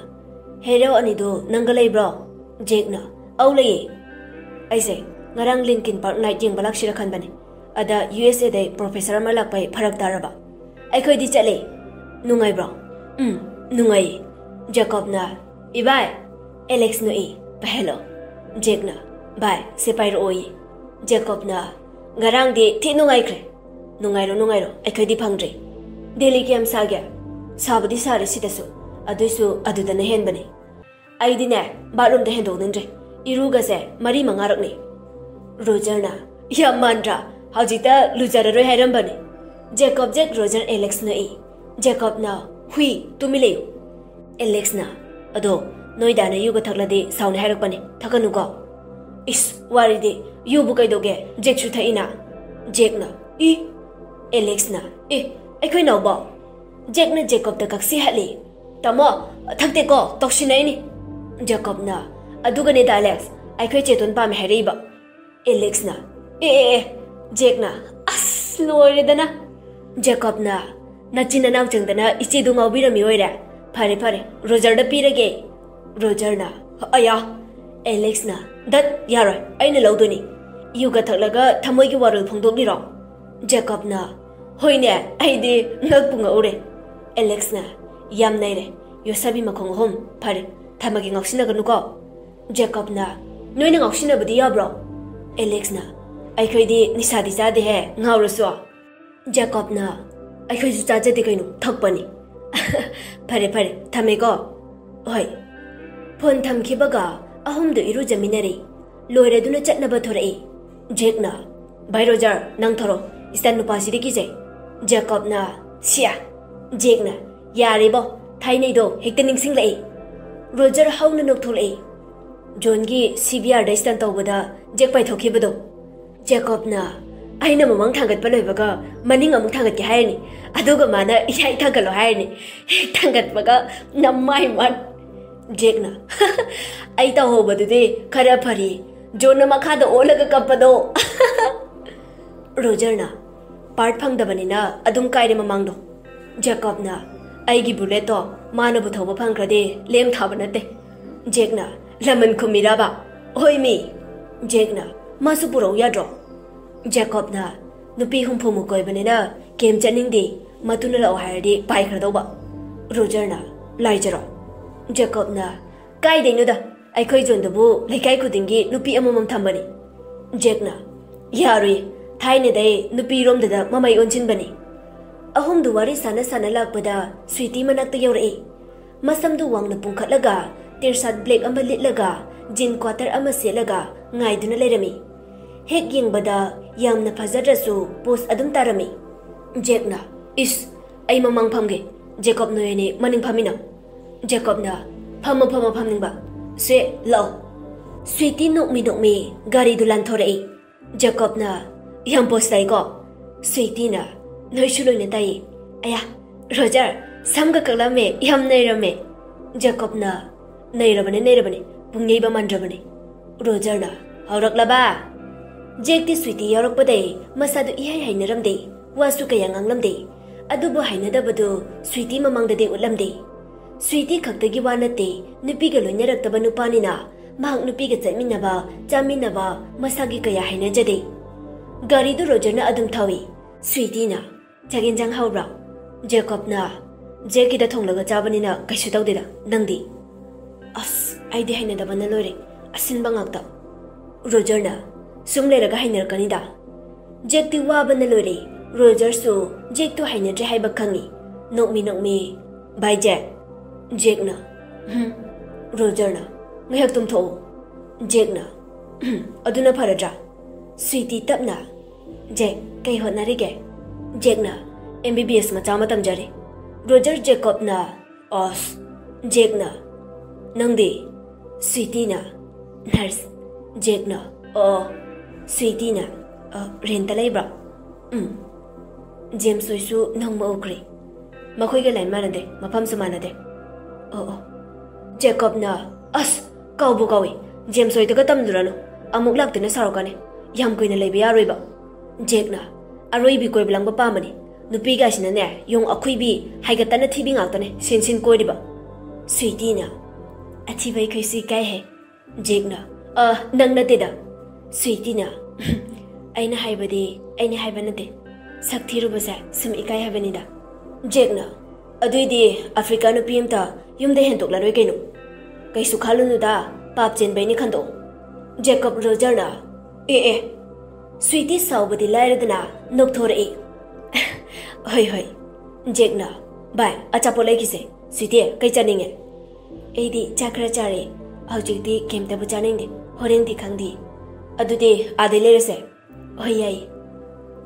"ꯍꯦꯔꯣ ꯑꯅꯤꯗꯨ ꯅꯪꯒ ꯂꯩꯕ꯭ꯔꯣ?" ꯖꯦꯛꯅ, "ꯑꯧ, ꯂꯩꯌꯦ꯫ ꯑꯩꯁꯦ ꯉꯔꯥꯡ ꯂꯤꯟꯀꯤꯟ ꯄꯥꯔꯛ ꯅꯥꯏꯠ ꯌꯦꯡꯕ ꯂꯥꯛꯁꯤꯔ ꯈꯟꯕꯅꯦ꯫ ꯑꯗ ꯌꯨ ꯑꯦꯁ ꯑꯦꯗꯩ ꯄ꯭ꯔꯣꯐꯦꯁꯔ ꯑꯃ ꯂꯥꯛꯄꯩ ꯐꯔꯛ ꯇꯥꯔꯕ꯫ ꯑꯩꯈꯣꯏꯗꯤ ꯆꯠꯂꯦ꯫ ꯅꯨꯡꯉꯥꯏꯕ꯭ꯔꯣ?" "ꯎꯝ, ꯅꯨꯡꯉꯥꯏꯌꯦ꯫" ꯖꯦꯀꯣꯕꯅ, "ꯏꯕꯥꯏ!" ꯑꯦꯂꯦꯛꯁ ꯅꯣꯛꯏ, "ꯄꯥꯏꯍꯜꯂꯣ꯫" ꯖꯦꯛꯅ, "ꯚꯥꯏ, ꯁꯦ ꯄꯥꯏꯔꯛꯑꯣꯌꯦ꯫" ꯖꯦꯀꯣꯕꯅ, "ꯉꯔꯥꯡꯗꯤ ꯊꯤ ꯅꯨꯡꯉꯥꯏꯈ꯭ꯔꯦ꯫ ꯅꯨꯡꯉꯥꯏꯔꯣ, ꯅꯨꯡꯉꯥꯏꯔꯣ, ꯑꯩꯈꯣꯏꯗꯤ ꯐꯪꯗ꯭ꯔꯤ꯫ ꯗꯦꯜꯂꯤ ꯀꯌꯥꯝ ꯁꯥꯒꯦ? ꯁꯥꯕꯨꯗꯤ ꯁꯥꯔꯦ ꯁꯤꯗꯁꯨ, ꯑꯗꯨꯏꯁꯨ ꯑꯗꯨꯗꯅ ꯍꯦꯟꯕꯅꯦ꯫ ꯑꯩꯗꯤꯅꯦ, ꯕꯥꯠꯔꯨꯝꯗ ꯍꯦꯟꯗꯣꯛꯅꯤꯡꯗ꯭ꯔꯦ꯫ ꯏꯔꯨꯒꯁꯦ ꯃꯔꯤ ꯃꯉꯥꯔꯛꯅꯤ꯫ ꯔꯣꯖꯔꯅ, "ꯌꯥꯝ ꯃꯥꯟꯗ꯭ꯔꯥ? ꯍꯧꯖꯤꯛꯇ ꯂꯨꯖꯔꯔꯣꯏ ꯍꯥꯏꯔꯝꯕꯅꯦ꯫" ꯖꯦꯀꯣꯕ, ꯖꯦꯛ, ꯔꯣꯖꯔ, ꯑꯦꯂꯦꯛꯁ ꯅꯣꯛꯏ꯫ ꯖꯦꯀꯣꯕꯅ, "ꯍꯨꯏ, ꯇꯨꯃꯤꯟ ꯂꯩꯌꯨ꯫" ꯑꯦꯂꯦꯛꯁꯅ, "ꯑꯗꯣ, ꯅꯣꯏ ꯗꯥꯅ ꯌꯨꯒ ꯊꯛꯂꯗꯤ ꯁꯥꯎꯅꯤ ꯍꯥꯏꯔꯛꯄꯅꯦ, ꯊꯛꯀꯅꯨꯀꯣ꯫" "ꯏꯁ, ꯋꯥꯔꯤꯗꯤ, ꯌꯨꯕꯨ ꯀꯩꯗꯧꯒꯦ? ꯖꯦꯛꯁꯨ ꯊꯛꯏꯅ꯫" ꯖꯦꯛꯅ, "ꯏ?" ꯑꯦꯂꯦꯛꯁꯅ, "ꯑꯦ, ꯑꯩꯈꯣꯏ ꯅꯥꯎꯕꯣ?" ꯖꯦꯛꯅ ꯖꯦꯀꯣꯕꯇ ꯀꯛꯁꯤ ꯍꯠꯂꯤ꯫ "ꯇꯥꯃꯣ, ꯊꯛꯇꯦꯀꯣ, ꯇꯧꯁꯤꯟꯅꯩꯅꯤ꯫" ꯖꯦꯀꯣꯕꯅ, "ꯑꯗꯨꯒꯅꯦ ꯗꯥ ꯑꯦꯂꯦꯛꯁ, ꯑꯩꯈꯣꯏ ꯆꯦꯇꯣꯟ ꯄꯥꯝꯃꯦ ꯍꯥꯏꯔꯛꯏꯕ꯫" ꯑꯦꯂꯦꯛꯁꯅ, "ꯑꯦ, ꯑꯦ, ꯑꯦ꯫" ꯖꯦꯛꯅ, "ꯑꯁ, ꯂꯣꯏꯔꯦꯗꯅ꯫" ꯖꯦꯀꯣꯕꯅ, "ꯅꯆꯤꯟ ꯅꯅꯥꯎ ꯆꯪꯗꯅ ꯏꯆꯦꯗꯨ ꯉꯥꯎꯕꯤꯔꯝꯃꯤ ꯑꯣꯏꯔꯦ꯫ ꯐꯔꯦ, ꯐꯔꯦ, ꯔꯣꯖꯔꯗ ꯄꯤꯔꯒꯦ꯫" ꯔꯣꯖꯔꯅ, "ꯑꯌꯥ꯫" ꯑꯦꯂꯦꯛꯁꯅ, "ꯗꯠ, ꯌꯥꯔꯣꯏ, ꯑꯩꯅ ꯂꯧꯗꯣꯏꯅꯤ꯫ ꯌꯨꯒ ꯊꯛꯂꯒ ꯊꯃꯣꯏꯒꯤ ꯋꯥꯔꯣꯜ ꯐꯣꯡꯗꯣꯛꯂꯤꯔꯣ?" ꯖꯦꯀꯣꯕꯅ, "ꯍꯣꯏꯅꯦ, ꯑꯩꯗꯤ ꯉꯛꯄꯨ ꯉꯛꯎꯔꯦ꯫" ꯑꯦꯂꯦꯛꯁꯅ, "ꯌꯥꯝ ꯅꯩꯔꯦ, ꯌꯣꯠꯁꯥꯕꯤ ꯃꯈꯣꯡ ꯑꯍꯨꯝ꯫ ꯐꯔꯦ, ꯊꯝꯃꯒꯦ, ꯉꯥꯎꯁꯤꯟꯅꯒꯅꯨꯀꯣ꯫" ꯖꯦꯀꯣꯕꯅ, "ꯅꯣꯏꯅ ꯉꯥꯎꯁꯤꯟꯅꯕꯗꯤ ꯌꯥꯕ꯭ꯔꯣ?" ꯑꯦꯂꯦꯛꯁꯅ, "ꯑꯩꯈꯣꯏꯗꯤ ꯅꯤꯁꯥꯗꯤ ꯆꯥꯗꯦꯍꯦ, ꯉꯥꯎꯔꯁꯨ꯫" ꯖꯦꯀꯣꯕꯅ, "ꯑꯩꯈꯣꯏꯁꯨ ꯆꯥꯖꯗꯦ ꯀꯩꯅꯣ, ꯊꯛꯄꯅꯤ꯫" "ꯐꯔꯦ, ꯐꯔꯦ, ꯊꯝꯃꯦꯀꯣ꯫" "ꯍꯣꯏ꯫" ꯐꯣꯟ ꯊꯝꯈꯤꯕꯒ ꯑꯍꯨꯝꯗꯨ ꯏꯔꯨꯖꯃꯤꯟꯅꯔꯦ꯫ ꯂꯣꯏꯔꯗꯨꯅ ꯆꯠꯅꯕ ꯊꯣꯔꯛꯏ꯫ ꯖꯦꯛꯅ, "ꯚꯥꯏ ꯔꯣꯖꯔ, ꯅꯪ ꯊꯣꯔꯣ, ꯏꯁꯇꯟ ꯅꯨꯄꯥꯁꯤꯗꯤ ꯀꯤꯖꯩ꯫" ꯖꯦꯀꯣꯕꯅ, "ꯁꯤꯌꯥ꯫" ꯖꯦꯛꯅ, "ꯌꯥꯔꯦꯕꯣ, ꯊꯥꯏꯅꯩꯗꯣ ꯍꯦꯛꯇ ꯅꯤꯡꯁꯤꯡꯂꯛꯏ꯫" ꯔꯣꯖꯔ ꯍꯧꯅ ꯅꯣꯛꯊꯣꯛꯂꯛꯏ꯫ "ꯖꯣꯟꯒꯤ ꯁꯤ ꯕꯤ ꯑꯥꯔꯗ ꯏꯁꯇꯟ ꯇꯧꯕꯗ ꯖꯦꯛ ꯄꯥꯏꯊꯣꯛꯈꯤꯕꯗꯣ꯫" ꯖꯦꯀꯣꯕꯅ, "ꯑꯩꯅ ꯃꯃꯥꯡ ꯊꯥꯡꯒꯠꯄ ꯂꯣꯏꯕꯒ ꯃꯅꯤꯡ ꯑꯃꯨꯛ ꯊꯥꯡꯒꯠꯀꯦ ꯍꯥꯏꯔꯅꯤ, ꯑꯗꯨꯒ ꯃꯥꯅ ꯏꯌꯥꯏ ꯊꯥꯡꯒꯠꯂꯣ ꯍꯥꯏꯔꯅꯤ꯫ ꯍꯦꯛ ꯊꯥꯡꯒꯠꯄꯒ ꯅꯃꯥꯏ ꯃꯥꯟ꯫" ꯖꯦꯛꯅ, "ꯑꯩ ꯇꯧꯍꯧꯕꯗꯨꯗꯤ ꯈꯔ ꯐꯔꯤ, ꯖꯣꯟꯅ ꯃꯈꯥꯗ ꯑꯣꯜꯂꯒ ꯀꯞꯄꯗꯣ꯫" ꯔꯣꯖꯔꯅ, "ꯄꯥꯔꯠ ꯐꯪꯗꯕꯅꯤꯅ ꯑꯗꯨꯝ ꯀꯥꯏꯔꯦ ꯃꯃꯥꯡꯗꯣ꯫" ꯖꯦꯀꯣꯕꯅ, "ꯑꯩꯒꯤ ꯕꯨꯂꯦꯠꯇꯣ ꯃꯥꯅꯕꯨ ꯊꯧꯕ ꯐꯪꯈ꯭ꯔꯗꯤ ꯂꯦꯝ ꯊꯥꯕ ꯅꯠꯇꯦ꯫" ꯖꯦꯛꯅ, "ꯂꯃꯟ ꯈꯨꯝꯃꯤꯔꯕ?" "ꯍꯣꯏ ꯃꯤ꯫" ꯖꯦꯛꯅ, "ꯃꯥꯁꯨ ꯄꯨꯔꯛꯎ ꯌꯥꯗ꯭ꯔꯣ?" ꯖꯦꯀꯣꯕꯅ, "ꯅꯨꯄꯤ ꯍꯨꯝꯐꯨꯃꯨꯛ ꯀꯣꯏꯕꯅꯤꯅ ꯀꯦꯝ ꯆꯠꯅꯤꯡꯗꯦ, ꯃꯇꯨꯅ ꯂꯥꯛꯑꯣ ꯍꯥꯏꯔꯗꯤ ꯄꯥꯏꯈ꯭ꯔꯗꯧꯕ꯫" ꯔꯣꯖꯔꯅ, "ꯂꯥꯏꯖꯔꯣ꯫" ꯖꯦꯀꯣꯕꯅ, "ꯀꯥꯏꯗꯩꯅꯣꯗ, ꯑꯩꯈꯣꯏ ꯖꯣꯟꯗꯨꯕꯨ ꯂꯩꯀꯥꯏ ꯈꯨꯗꯤꯡꯒꯤ ꯅꯨꯄꯤ ꯑꯃꯃꯝ ꯊꯝꯕꯅꯤ꯫" ꯖꯦꯛꯅ, "ꯌꯥꯔꯣꯏ, ꯊꯥꯏꯅꯗꯩ ꯅꯨꯄꯤꯔꯣꯝꯗꯗ ꯃꯃꯩ ꯑꯣꯟꯁꯤꯟꯕꯅꯤ꯫ ꯑꯍꯨꯝꯗꯨ ꯋꯥꯔꯤ ꯁꯥꯟꯅ ꯁꯥꯟꯅ ꯂꯥꯛꯄꯗ ꯁ꯭ꯋꯤꯇꯤ ꯃꯅꯥꯛꯇ ꯌꯧꯔꯛꯏ꯫ ꯃꯁꯝꯗꯨ ꯋꯥꯡꯅ ꯄꯨꯡꯈꯠꯂꯒ, ꯇꯤꯔꯁꯥꯠ ꯕ꯭ꯂꯦꯛ ꯑꯃ ꯂꯤꯠꯂꯒ, ꯖꯤꯟ ꯀ꯭ꯋꯥꯇꯔ ꯑꯃ ꯁꯦꯠꯂꯒ ꯉꯥꯏꯗꯨꯅ ꯂꯩꯔꯝꯃꯤ꯫ ꯍꯦꯛ ꯌꯦꯡꯕꯗ ꯌꯥꯝꯅ ꯐꯖꯗ꯭ꯔꯁꯨ ꯄꯣꯁ ꯑꯗꯨꯝ ꯇꯥꯔꯝꯃꯤ꯫ ꯖꯦꯛꯅ, "ꯏꯁ, ꯑꯩ ꯃꯃꯥꯡ ꯐꯝꯒꯦ꯫ ꯖꯦꯀꯣꯕ, ꯅꯣꯏ ꯑꯅꯤ ꯃꯅꯤꯡ ꯐꯝꯃꯤꯟꯅꯧ꯫" ꯖꯦꯀꯣꯕꯅ, "ꯐꯝꯃꯣ, ꯐꯝꯃꯣ, ꯐꯝꯅꯤꯡꯕ꯫ ꯁꯦ, ꯂꯥꯛꯑꯣ꯫" ꯁ꯭ꯋꯤꯇꯤ ꯅꯣꯛꯃꯤ ꯅꯣꯛꯃꯤ ꯒꯥꯔꯤꯗꯨ ꯂꯥꯟꯊꯣꯔꯛꯏ꯫ ꯖꯦꯀꯣꯕꯅ, "ꯌꯥꯝ ꯄꯣꯁ ꯇꯥꯏꯀꯣ?" ꯁ꯭ꯋꯤꯇꯤꯅ, "ꯅꯣꯏꯁꯨ ꯂꯣꯏꯅ ꯇꯥꯏꯌꯦ꯫ ꯑꯌꯥ, ꯔꯣꯖꯔ, ꯁꯝꯒ ꯀꯛꯂꯝꯃꯦ, ꯌꯥꯝ ꯅꯩꯔꯝꯃꯦ꯫" ꯖꯦꯀꯣꯕꯅ, "ꯅꯩꯔꯕꯅꯦ, ꯅꯩꯔꯕꯅꯦ, ꯄꯨꯡ ꯌꯩꯕ ꯃꯥꯟꯗ꯭ꯔꯕꯅꯦ꯫" ꯔꯣꯖꯔꯅ, "ꯍꯧꯔꯛꯂꯕ?" ꯖꯦꯛꯇꯤ ꯁ꯭ꯋꯤꯇꯤ ꯌꯥꯎꯔꯛꯄꯗꯩ ꯃꯁꯥꯗꯨ ꯏꯍꯩ ꯍꯩꯅꯔꯝꯗꯦ, ꯋꯥꯁꯨ ꯀꯌꯥ ꯉꯥꯡꯂꯝꯗꯦ꯫ ꯑꯗꯨꯕꯨ ꯍꯩꯅꯗꯕꯗꯨ ꯁ꯭ꯋꯤꯇꯤ ꯃꯃꯥꯡꯗꯗꯤ ꯎꯠꯂꯝꯗꯦ꯫ ꯁ꯭ꯋꯤꯇꯤ ꯈꯛꯇꯒꯤ ꯋꯥ ꯅꯠꯇꯦ, ꯅꯨꯄꯤꯒ ꯂꯣꯏꯅꯔꯛꯇꯕ ꯅꯨꯄꯥꯅꯤꯅ ꯃꯍꯥꯛ ꯅꯨꯄꯤꯒ ꯆꯠꯃꯤꯟꯅꯕ, ꯆꯥꯃꯤꯟꯅꯕ ꯃꯁꯥꯒꯤ ꯀꯌꯥ ꯍꯩꯅꯖꯗꯦ꯫ ꯒꯥꯔꯤꯗꯨ ꯔꯣꯖꯔꯅ ꯑꯗꯨꯝ ꯊꯧꯏ꯫ ꯁ꯭ꯋꯤꯇꯤꯅ, "ꯆꯥꯛ ꯌꯦꯟꯁꯥꯡ ꯍꯥꯎꯕ꯭ꯔꯣ?" ꯖꯦꯀꯣꯕꯅ, "ꯖꯦꯛꯀꯤꯗ ꯊꯣꯡꯂꯒ ꯆꯥꯕꯅꯤꯅ ꯀꯩꯁꯨ ꯇꯧꯗꯦꯗ, ꯅꯪꯗꯤ?" "ꯑꯁ, ꯑꯩꯗꯤ ꯍꯩꯅꯗꯕꯅ ꯂꯣꯏꯔꯦ, ꯑꯁꯤꯟꯕ ꯉꯥꯛꯇ꯫" ꯔꯣꯖꯔꯅ, "ꯁꯨꯝ ꯂꯩꯔꯒ ꯍꯩꯅꯔꯛꯀꯅꯤꯗ꯫" ꯖꯦꯛꯇꯤ ꯋꯥꯕꯅ ꯂꯣꯏꯔꯦ꯫ ꯔꯣꯖꯔꯁꯨ ꯖꯦꯛꯇꯨ ꯍꯩꯅꯗ꯭ꯔꯦ ꯍꯥꯏꯕ ꯈꯪꯉꯤ꯫ ꯅꯣꯛꯃꯤ ꯅꯣꯛꯃꯤ, "ꯚꯥꯏ ꯖꯦꯛ꯫" ꯖꯦꯛꯅ, "ꯍꯨꯝ꯫" ꯔꯣꯖꯔꯅ, "ꯉꯥꯏꯍꯥꯛ ꯇꯨꯝꯊꯣꯛꯎ꯫" ꯖꯦꯛꯅ, "ꯍꯨꯝ, ꯑꯗꯨꯅ ꯐꯔꯗ꯭ꯔꯥ?" ꯁ꯭ꯋꯤꯇꯤ ꯇꯞꯅ, "ꯖꯦꯛ, ꯀꯩ ꯍꯣꯠꯅꯔꯤꯒꯦ?" ꯖꯦꯛꯅ, "ꯑꯦꯝ ꯕꯤ ꯕꯤ ꯑꯦꯁ ꯃꯆꯥ ꯑꯃ ꯇꯝꯖꯔꯤ꯫" ꯔꯣꯖꯔ꯫ ꯖꯦꯀꯣꯕꯅ, "ꯑꯁ꯫" ꯖꯦꯛꯅ, "ꯅꯪꯗꯤ?" ꯁ꯭ꯋꯤꯇꯤꯅ, "ꯅꯔꯁ꯫" ꯖꯦꯛꯅ, "ꯑꯣ꯫" ꯁ꯭ꯋꯤꯇꯤꯅ, "ꯑ, ꯔꯦꯟꯇ ꯂꯩꯕ꯭ꯔꯣ?" "ꯎꯝ꯫" "ꯖꯦꯝꯁ ꯍꯣꯏꯁꯨ ꯅꯣꯡꯃ ꯎꯈ꯭ꯔꯦ꯫ ꯃꯈꯣꯏꯒ ꯂꯥꯏꯟ ꯃꯥꯟꯅꯗꯦ, ꯃꯐꯝꯁꯨ ꯃꯥꯟꯅꯗꯦ꯫" "ꯑꯣ, ꯑꯣ꯫" ꯖꯦꯀꯣꯕꯅ, "ꯑꯁ, ꯀꯥꯎꯕꯨ ꯀꯥꯎꯏ, ꯖꯦꯝꯁ ꯍꯣꯏꯗꯒ ꯇꯝꯂꯨꯔꯅꯨ, ꯑꯃꯨꯛ ꯂꯥꯛꯇꯨꯅ ꯁꯥꯎꯔꯛꯀꯅꯤ, ꯌꯥꯝ ꯀꯨꯏꯅ ꯂꯩꯕ ꯌꯥꯔꯣꯏꯕ꯫" ꯖꯦꯛꯅ, "ꯑꯔꯣꯏꯕꯤ ꯀꯣꯏꯕ ꯂꯪꯕ ꯄꯥꯝꯕꯅꯤ, ꯅꯨꯄꯤꯒꯥꯏꯁꯤꯅꯅꯦ, ꯌꯣꯡ ꯑꯈꯨꯏꯕꯤ, ꯍꯥꯏꯒꯠꯇꯅ ꯊꯤꯕꯤ ꯉꯥꯛꯇꯅꯦ ꯁꯤꯟ ꯁꯤꯟ ꯀꯣꯏꯔꯤꯕ꯫" ꯁ꯭ꯋꯤꯇꯤꯅ, "ꯑꯊꯤꯕ ꯑꯩꯈꯣꯏꯁꯨ ꯏꯀꯥꯏꯍꯦ꯫" ꯖꯦꯛꯅ, "ꯑ, ꯅꯪ ꯅꯠꯇꯦꯗ꯫" ꯁ꯭ꯋꯤꯇꯤꯅ, "ꯑꯩꯅ ꯍꯥꯏꯕꯗꯤ ꯑꯩꯅ ꯍꯥꯏꯕ ꯅꯠꯇꯦ, ꯁꯛ ꯊꯤꯔꯨꯕꯁꯦ ꯁꯨꯝ ꯏꯀꯥꯏ ꯍꯥꯏꯕꯅꯤꯗ꯫" ꯖꯦꯛꯅ, "ꯑꯗꯨꯏꯗꯤ ꯑꯐ꯭ꯔꯤꯀꯥ ꯅꯨꯄꯤ ꯑꯝꯇ ꯌꯨꯝꯗ ꯍꯦꯟꯗꯣꯛꯂꯔꯣꯏ ꯀꯩꯅꯣ꯫ ꯀꯩꯁꯨ ꯈꯜꯂꯨꯅꯨꯗ, ꯄꯥꯞ ꯆꯦꯟꯕꯩꯅꯤ ꯈꯟꯗꯣꯛꯑꯣ꯫" ꯖꯦꯀꯣꯕ꯫ ꯔꯣꯖꯔꯅ, "ꯑꯦ, ꯑꯦ, ꯁ꯭ꯋꯤꯇꯤ ꯁꯥꯎꯕꯗꯤ ꯂꯥꯏꯔꯗꯅ ꯅꯣꯛꯊꯣꯔꯛꯏ꯫ "ꯍꯣꯏ, ꯍꯣꯏ, ꯖꯦꯛꯅ꯫ ꯚꯥꯏ, ꯑꯆꯥꯄꯣꯠ ꯂꯩꯈꯤꯁꯦ꯫ ꯁ꯭ꯋꯤꯇꯤ, ꯀꯩ ꯆꯥꯅꯤꯡꯉꯦ?" "ꯑꯩꯗꯤ ꯆꯥꯛ ꯈꯔ ꯆꯥꯔꯦ꯫ ꯍꯧꯖꯤꯛꯇꯤ ꯀꯩꯝꯇꯕꯨ ꯆꯥꯅꯤꯡꯗꯦ꯫ ꯍꯣꯔꯦꯟꯗꯤ ꯈꯪꯗꯦ꯫ ꯑꯗꯨꯗꯤ ꯑꯥꯗꯩ ꯂꯩꯔꯁꯦ?" "ꯍꯣꯏ, ꯌꯥꯏ꯫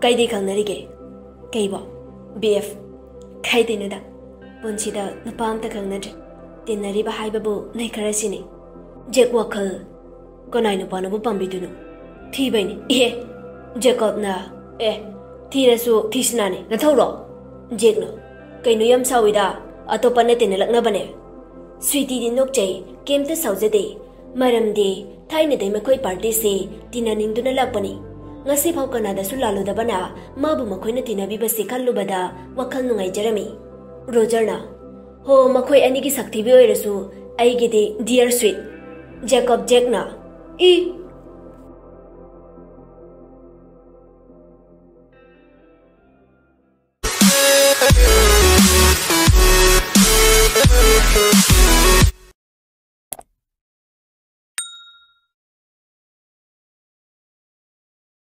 ꯀꯩꯗꯤ ꯈꯪꯅꯔꯤꯒꯦ?" "ꯀꯩꯕꯣ?" "B F. ꯈꯥꯏꯗꯦꯅꯨꯗ꯫ ꯄꯨꯟꯁꯤꯗ ꯅꯨꯄꯥ ꯑꯝꯇ ꯈꯪꯅꯗ꯭ꯔꯤ꯫ ꯇꯤꯟꯅꯔꯤꯕ ꯍꯥꯏꯕꯕꯨ ꯅꯣꯏ ꯈꯔ ꯁꯤꯅꯤ꯫" ꯖꯦꯛ ꯋꯥꯈꯜ, "ꯀꯅꯥꯏ ꯅꯨꯄꯥꯅꯕꯨ ꯄꯥꯝꯕꯤꯗꯨꯅꯣ? ꯊꯤꯕꯩꯅꯤ꯫ ꯏꯍꯦ!" ꯖꯦꯀꯣꯕꯅ, "ꯑꯦ, ꯊꯤꯔꯁꯨ ꯊꯤꯁꯤꯅꯥꯅꯦ, ꯅꯊꯧꯔꯣ?" ꯖꯦꯛꯅ, "ꯀꯩꯅꯣ ꯌꯥꯝ ꯁꯥꯎꯏꯗ, ꯑꯇꯣꯞꯄꯅ ꯇꯤꯟꯅꯂꯛꯅꯕꯅꯦ꯫" ꯁ꯭ꯋꯤꯇꯤꯗꯤ ꯅꯣꯛꯆꯩ, ꯀꯩꯝꯇ ꯁꯥꯎꯖꯗꯦ꯫ ꯃꯔꯝꯗꯤ ꯊꯥꯏꯅꯗꯩ ꯃꯈꯣꯏ ꯄꯥꯔꯇꯤꯁꯤ ꯇꯤꯟꯅꯅꯤꯡꯗꯨꯅ ꯂꯥꯛꯄꯅꯤ꯫ ꯉꯁꯤꯐꯥꯎ ꯀꯅꯥꯗꯁꯨ ꯂꯥꯜꯂꯨꯗꯕꯅ ꯃꯥꯕꯨ ꯃꯈꯣꯏꯅ ꯇꯤꯟꯅꯕꯤꯕꯁꯤ ꯈꯜꯂꯨꯕꯗ ꯋꯥꯈꯜ ꯅꯨꯡꯉꯥꯏꯖꯔꯝꯃꯤ꯫ ꯔꯣꯖꯔꯅ, "ꯍꯣ, ꯃꯈꯣꯏ ꯑꯅꯤꯒꯤ ꯁꯛꯊꯤꯕꯤ ꯑꯣꯏꯔꯁꯨ ꯑꯩꯒꯤꯗꯤ dear sweet꯫" ꯖꯦꯀꯣꯕ ꯖꯦꯛꯅ, "ꯏ,